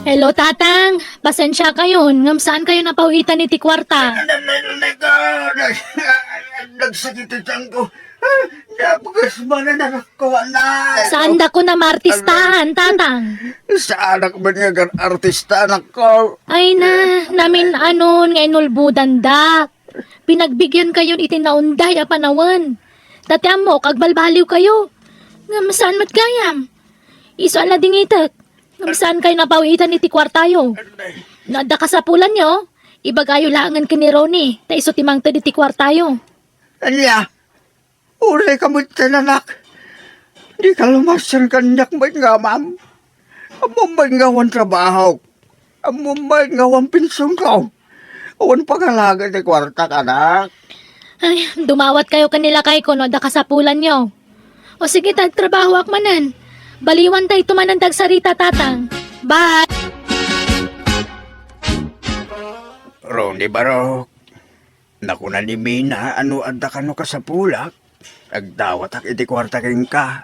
Hello, Tatang. Pasensiakayon, ngem saankayon a paw-itan iti kuarta. Nag-, nag-, nag-, ah, nag-, nagsakit ti tiyanko. Ah, napugas man ang anak ko, anak. Saandakon a maartistahan, Tatang. Saanak man nga agarartista, anakko. Ay na, namin-anon nga inulbodandak. Pinagbigyankayon iti naunday a panawen. Ta ti ammok, agbalbaliwkayo. Ngem saan met gayam? Isu a nadingitek. Ngem saankayon a paw-itan iti kuartayo. No adda kasapulanyo, ibagayo laengen ken ni Ronnie, ta isu ti mangted iti kuartayo. Ania? Uray ka met, anak. Dika lumasen kaniak met nga amam. Ammom met nga awan trabahok. Ammom met nga awan pensionko. Awan pangalaga ti kuartak, anak. Ay, dumawatkayo ken ni lakayko no adda kasapulanyo. O sige, ta agtrabahoak manen. Baliwantayto manen da agsarita, Tatang. Bye! Ronnie Barok, Nakuna ni Mina a no adda kano kasapulak, agdawatak iti kuarta kenka.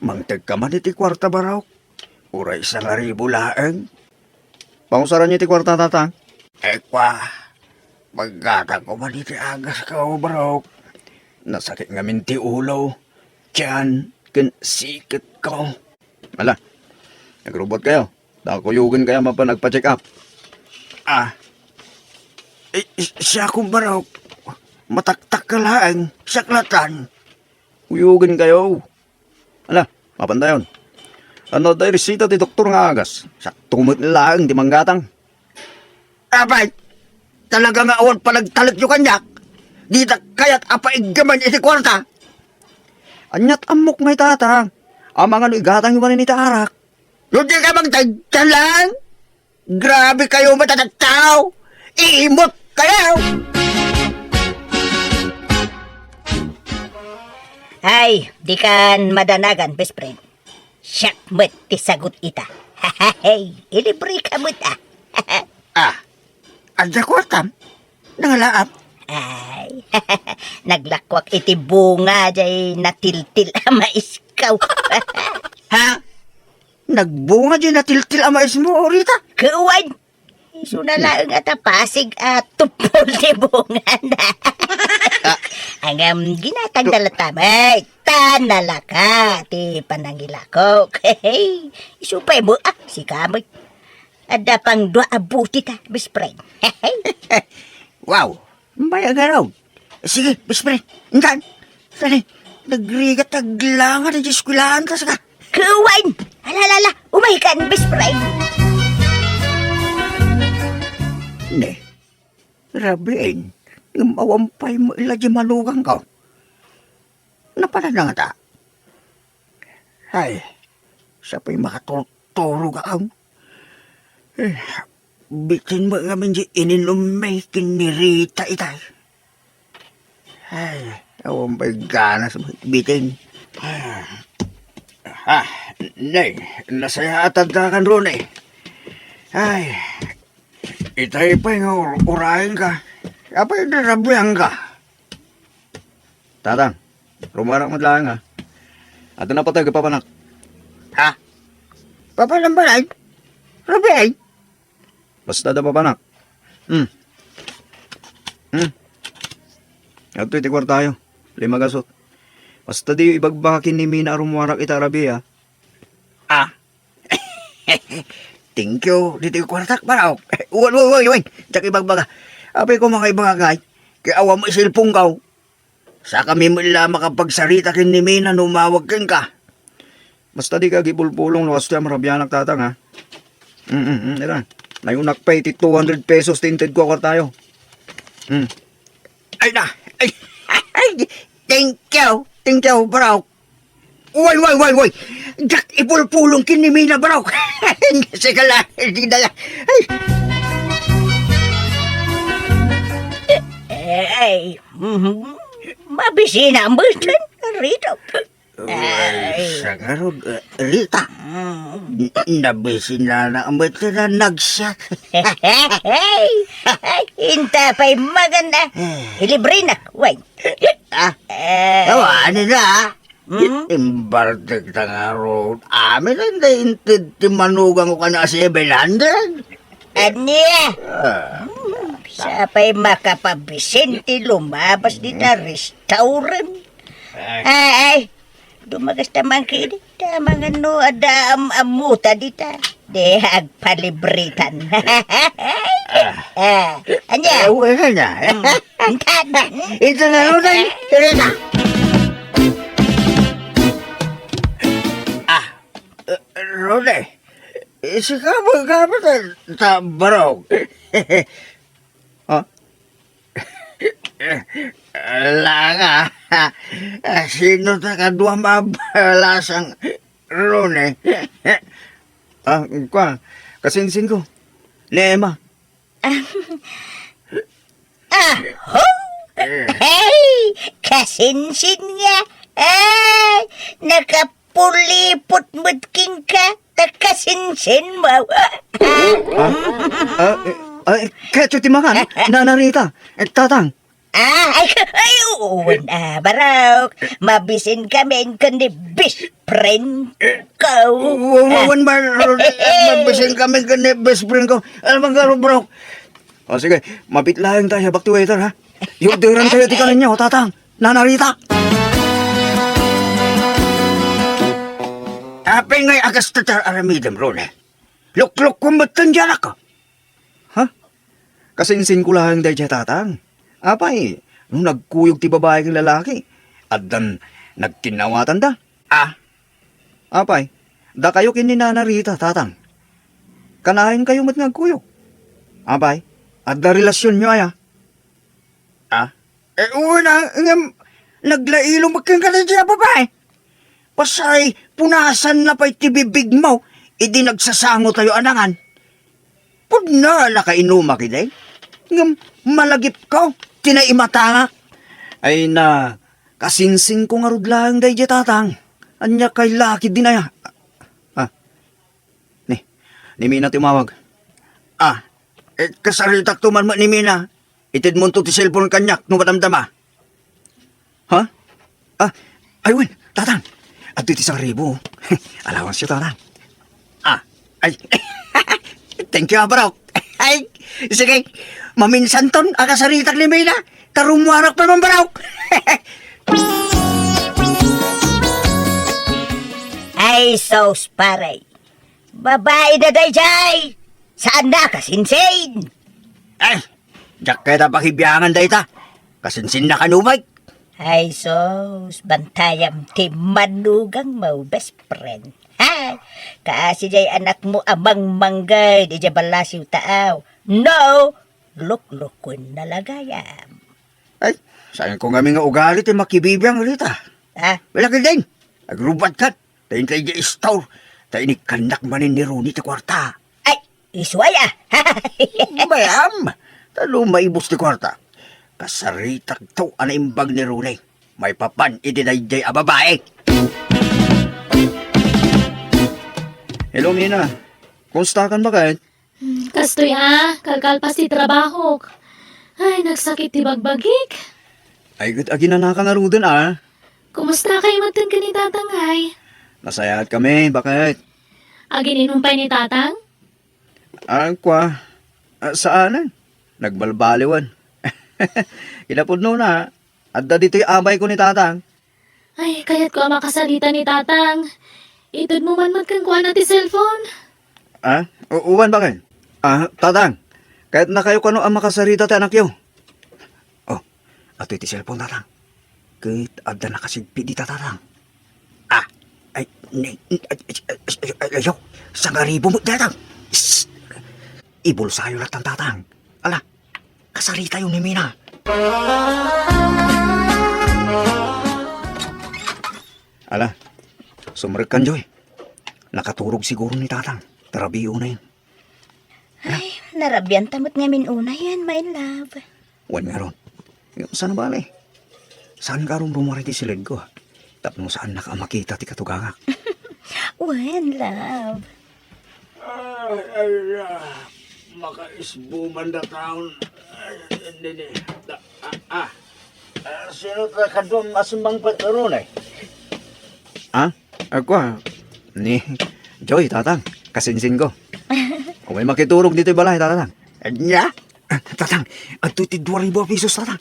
Mangtegka man iti kuarta, Barok. Uray sangaribu laeng. Pangusaranyo iti kuarta, Tatang? Ay, kua, paggatangko man iti agasko, Barok. Nasakit ngamin ti ulo, tiyan, ken siketko. Ala, nagrubot kayo. Dakuyogen kayo mapan agpa-check up. Ah. Eh, siya, Barok. Mataktak ka laeng, siak latan. Kuyogen kayo. Ala, mapantayon. Ano da resita ti doktor nga agas? Sakto met laeng ti manggatang. Apay, talaga nga awan panagtalekyo kaniak? Dita kayat a paiggaman iti kuarta? Aniat ammok nga itata? Amangan no igatang manen iti arak. No di ka magtagtalang? Grabe kayo matatattao! Imot kayo! Ay, di kan madanagan, best friend. Siak met ti sagut ita. Hey, ilibre ka met, ah. Ah, adda kuartam? Nangalaap? Ay, naglakuak iti bunga jay natiltil a maiskaw. Ha? Nagbunga jay natiltil a maismo, Rita? Kuwan! Isu na laeng a tapasig a tupol ti bungana. Ah. Ngem ginatang na latta met, ta nalaka ti panangilakok. Isu pay mo, ah, sika met. Adda pang dua a buti ta, best friend. Wow! Mayat ngarud. Sige, best friend. Intan. Saan eh? Nagrigat aglangan ang eskwelahan ta saka. Kuwan! Alalala, umay kan, best friend. Ne, rabiin, ngem awan pay mo ila di manugang ko. Napanan na nga ta. Ay, siya pa'y makaturturog aam. Eh, bitin mo ngamin di ininum mi kinirita itay. Ay, awan pa'y ganas mo bitin. Ah, ah, nay, nasaya at tanda kan Rune. Ay, itay pa'y nga ur-, urayan ka. Apay, narabian ka. Tatang, rumarak met laeng, ha? Adda napateg a papanak. Ha? Papanam balay? Rabiay? Basta da papanak. Hmm. Hmm. Adtoy ti kuartayo. Lima gasut. Basta di ibagbaka ken ni Mina a rumuarak ita rabii, ha? Ah. Thank you. Ditoy kuartak, Barok. Wen, wen, wen, wen. Diak ibagbaga. Apay ko, mga ibagagay. Kay awan mo cellphone ka. Sakami met la makapagsarita ken ni Mina no umawag kenka. Basta di ka agipulpulong no kastoy a marabianak, Tatang, ha? Mm, mm, mm, ira. Nayunak pay ti two hundred pesos ti inted ko a kuartayo. Mm. Ay na! Ay! Ay! Thank you! Thank you, bro! Way, way, way, way! Diak ipulpulong ken ni Mina, bro! Sige la, di na ya. Ay! Ay, mhm. Mabisina mo dyan, Rito. Ay, ay, sa karod, eh, Rita. Mm. N-, nabisina na ang bete na nagsiyak. Hey! Inta pa'y maganda. Eh. Ilibre na, way. Ah? Eh. Awa, ano na, ah? Mm? Imbartek ta nga road. Amin ang nainted ti manugang ko ka na seven hundred. Ania? Ah. Sapay makapabisin ti lumabas dita restaurant. Ay. Ay, ay. Dumagas ta man kini. Ta mangano adda am-, ammuta dita. Di agpalibritan. Ah. Ah, anya? Eh, wala na. Mm. Ito na, Roday. Ito na. Ah, eh, Roday. Eh, sika mo gamit ta, ta, bro. Ah? Langa. Sino ta kadua mabalasang Rune? Ah, kwa, kasinsin ko. Ni Emma. Aho! Hey! Kasinsin nga! Ay! Nakapulipot met kenka! Ta kasinsin mo! Ah, ah, eh, ah, eh, ketso ti mangan, Nana Rita. Eh, Tatang. Ah, ay, ay, oo, wen, ah, Barok. Mabisin kami ken ni best friend ko. Wa-, wa-, Ah. wen, Barok, mabisin kami ken ni best friend ko. Alam mo, Barok, Barok. O, sige, mabit laeng tayo, back to waiter, ha? Yung diran tayo, ti kanenyo, tatang. Nanarita. Apay ngay agas tatar aramidem, Rone? Lukluk ko met ken dianak ko. Ha? Kasinsin ko laeng daydiay, tatang. Apay, no nagkuyog ti babai ken lalaki, addan nagkinnawatan da. Ah? Apay, dakayo ken ni Nana Rita, tatang. Kanayon kayo met nga agkuyog. Apay, adda relasyonyo aya? Ah? Eh, una, ngem, naglailo met ken kadaydiay a babai. Pasay, punasanna pay ti bibigmo, idi nagsasango tayo a nangan. Pudno a nakainumak idi. Ngem malagipko ti naimatangak. Ay na, kasinsingko ngarud laeng daydiay, tatang. Ania kay laki dinaya? Ah, ni, ni Mina ti umawag. Ah, eh, kasaritakto man met ni Mina. Itedmonto ti cellphone kaniak no madamdama. Ha? Ah, ay, wen, tatang. Adtoy ti sangribo. Allowance-yo, tatang. Ah, ay. Thank you, ah, Barok. Ay, sige. Maminsanton a kasaritak ni Mina. Ta rummuarak pay man, Barok. Ay, sus, pare. Babai na daydiay. Saanna kasinsin? Ay, diak kayat a pakibiangan dayta. Kasinsinna kano met. Ay, sus, bantayam ti manugangmo, best friend. Ha? Kaasi jay anakmo a mangmangged idiay ballasiw taaw. No, luklukuenna la gayam. Ay, saanko ngamin nga ugali ti makibibiang, Rita. Ha? Wala ka din. Agrubat ka. Ta inkay di istor, ta inikkannak manen ni Roni ti kuarta. Ay, isu aya. Bayam, ta no maibus ti kuarta, kasaritakto a naimbag ni Roni maipapan iti daydiay a babai. Hello, Mina. Kumusta kan, baket? Hmm, kastoy a, kalkalpas ti trabahok. Ay, nagsakit ti bagbagik. Ay, ket aginanaka ngaruden a. Kumusta kayo met ken ni Tatang, ay? Nasayaat kami, baket? Agin-inum pay ni Tatang? Ah, kua, ah, saanen. Nagbalbaliwan. Kinapudno na, adda ditoy abayko ni Tatang. Ay, kayatko a makasarita ni Tatang. Itedmo man met kenkuana ti cellphone. Ah? U-, uwan, baket? Ah, Tatang, kayatnakayo kano a makasarita ti anakyo? Oh, adtoy ti cellphone, Tatang. Ket adda nakasigpit dita, Tatang. Ah, ay, ni, ni, ay, ay, ay, ay, ayo, sangaribo met, Tatang. Shh! Ibulsayo latta, Tatang. Ala, kasaritayo ni Mina. Ala, sumrekkan, Joy. Nakaturog siguro ni Tatang. Tarabiyo na yun. Ay, narabian ta met ngamin unay yan, my love. Wen ngarud. Saan bale? Saan ka rumrumari ti siled ko? Tapno saannak a makita ti katugangak. Wen, love. Ay, ay, ah, makaisbo man da taon. Ay, hindi, hindi. Da, ah, ah. Ah, sino ta kadua a simmangpet, Rune? Ah? Ako, ah. Ni Joy, Tatang. Kasinsin ko. Umay makiturog ditoy balay, Tatang. Ania? Ah, Tatang, adtoy ti dua ribu a pesos, Tatang.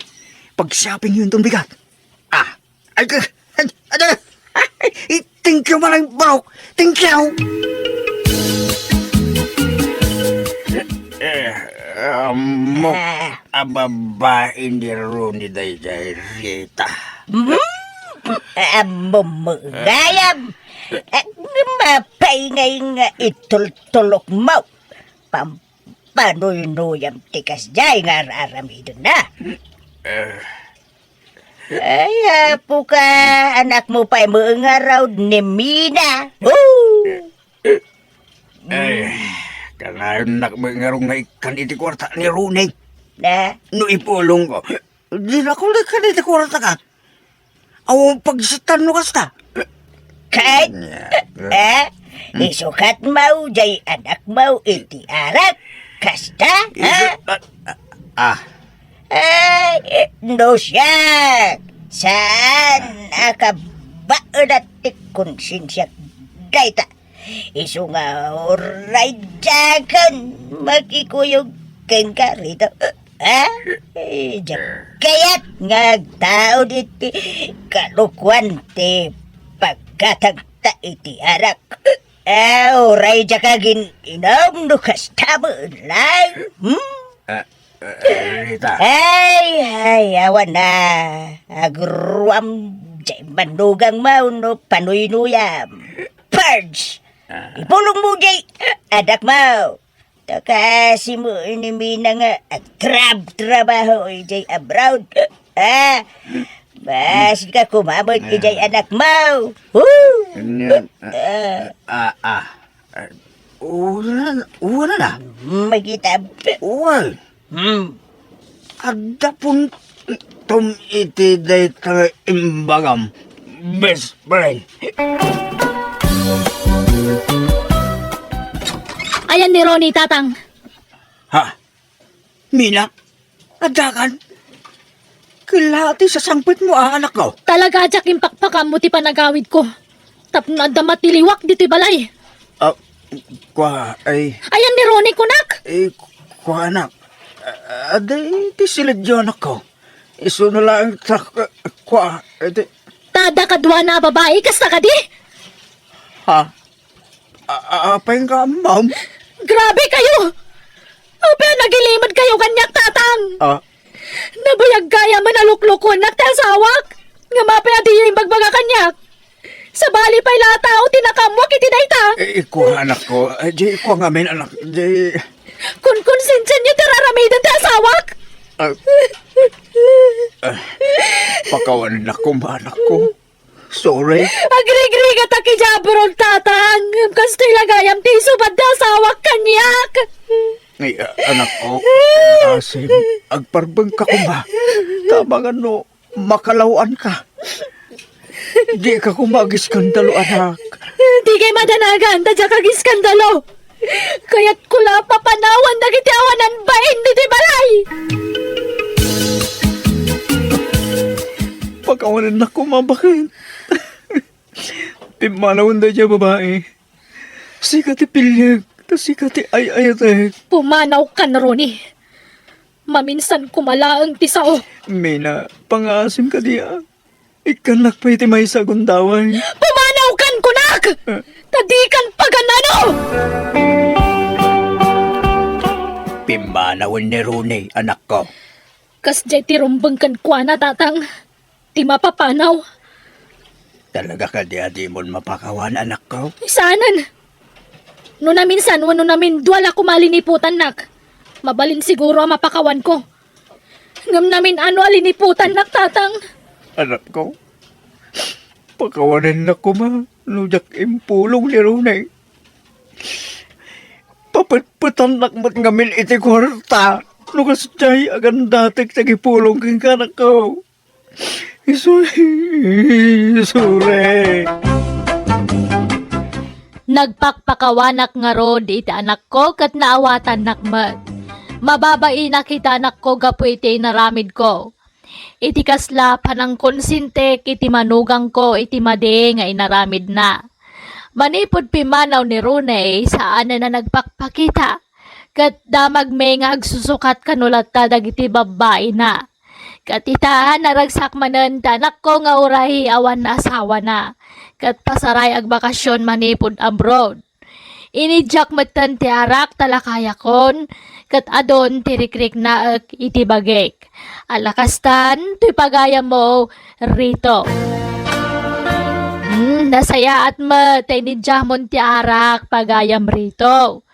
Pag-shopping yun tong bigat. Ah, ay, ay, ay, ay, thank you, Manang Barok. Thank you. Eh, amok Ah. a babae ni Roni daydiay, Rita. Hmm? Ah, bumugayam. Ah, mapaingay nga itultulok mo. Pam-, panuynuyam ti kasdiay nga ar-aramidon na. Eh. Ay, apo ka, anak mo pay maangarud ni Mina. Oh! Ay, kanayon nak maangarud nga ikkan iti kuarta ni Rune. Na? No ipulong ko, di na ko ikkan iti kuarta ka. Awan pagsitan no kasta. Ket, Nya, eh, Hmm? isukat mo jay anak mo iti arak. Kasta, ha? Isu-, ah, ah, ah. Ay, no siak, saan a kabaelan ti konsensiak dayta. Isu nga uray diakon makikuyog kenka Rito. Ha? Eh, diak kayat nga agtaud iti kalokuan ti paggatangta iti arak. Ah, uray diak agin-inum no kasta met laeng. Hmm? Ah, ah, Rita. Ay, ay, awan na. Agruam diay manugangmo no panuynuyam. Purge! Ah. Ipulongmo diay anakmo. Ta kasimo ni Mina nga agtrab-trabaho idiay abroad. Ah, basika koma met idiay anakmo. Woo! Ania? Ah, ah, ah. Ah, wala na, wala na. Makita. Uy. Hmm. Adda puntom iti dayta nga imbagam, best friend. Ayan ni Ronnie, Tatang. Ha? Mina? Addakan? Kella ti sasangpetmo a, anakko? Talaga diak impakpakammo ti panagawidko. Tapno adda matiliwak ditoy balay. Ah, kua, ay. Ayan ni Ronnie, kunak? Eh, kua, anak. Ah, adda ti siledyo, anakko. Isuno laeng ta, kua, iti. Ta adda kaduana a babai, kasta kadi? Ha? A-, a-, apay nga ammom? Grabe kayo! Apay a nagilimed kayo kaniak, Tatang? Ah. Nabayag gayam a luklukuennak ti asawak. Ngem apay a diyo imbagbaga kaniak? Sabali pay la a tao ti nakaammoak iti dayta. Eh, ikua, anakko. Eh, di ikua ngamin, anak. Di. Kunkonsensianyo ti ar-aramiden ti asawak? Ah. Ah. Pakawanennak koma, anakko. Sorry. Agrigrigatak idiay abroad, Tatang. Ngem kastoy la gayam ti isubad ti asawak kaniak. Ay, a-, anakko, Asim, agparbengka koma. Ta amangan no makalaw-anka. Dika koma agiskandalo, anak. Dikay madanagan ta diak agiskandalo. Kayatko la a papanawen dagiti awanan bain ditoy balay. Pakawanennak koma, baket. Pimmanawen daydiay a babai. Sika ti piliek, ta sika ti ay-ayatek. Pumanawkan, Ronnie. Maminsan koma laeng ti sao. Mina, pangaasim kadi a. Ikkannak pay ti maysa a gundaway. Pumanawkan, kunak! Eh. Ta dikan pagan-ano! Pimmanawen ni Ronnie, anakko. Kasdiay ti rumbeng kenkuana, Tatang. Ti mapapanaw. Talaga kadi a dimon mapakawan, anakko? Saanen. No naminsan wenno namindua la koma a liniputannak, mabalin siguro a mapakawanko. Ngem namin-ano a liniputannak, Tatang? Anakko, pakawanennak koma no diak impulong ni Ronnie. Papetpetannak met ngamin iti kuarta no kasdiay agandatek ti agipulong kenka, anakko. Isu-, isure. Nagpakpakawanak ngarud iti anakko ket naawatannak met. Mababainak iti anakko gapu iti inaramidko. Iti kasla panangkonsentek iti manugangko iti madi nga inaramidna. Manipud pimmanaw ni Ronnie, saanen a nagpakpakita. Ket damagmi nga agsusukat kano latta dagiti babbaina. Ket ita, naragsak manen ti anakko nga uray awan asawana, ket pasaray agbakasyon manipud abroad. Inidiak metten ti arak ta lakayakon, ket adun ti rikriknaek iti bagik. Ala kastan, toy pagayammo, Rito. Hmm, nasayaat met ta inidiamon ti arak, pagayam Rito.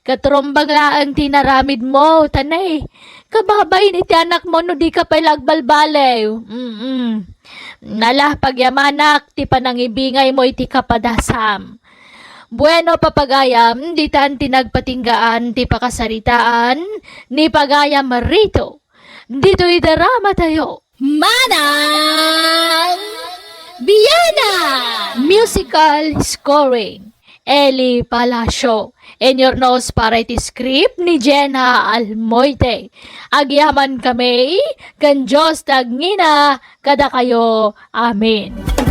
Ket rumbeng laeng ti inaramidmo, ta nay, kababain iti anakmo no dika pay la agbalbaliw. Mm-mm. Nala, pagyamanak ti panangibingaymo iti kapadasam. Bueno, papagayam, ditan ti nagpatinggaan ti pakasaritaan ni pagayam Rito. Ditoy daramatayo. Manang Biana! Musical scoring. Eli Palacio. Inyurnos para iti script ni Jenna Almoite. Agyaman kami, ken Dios ti agngina kadakayo. Amen.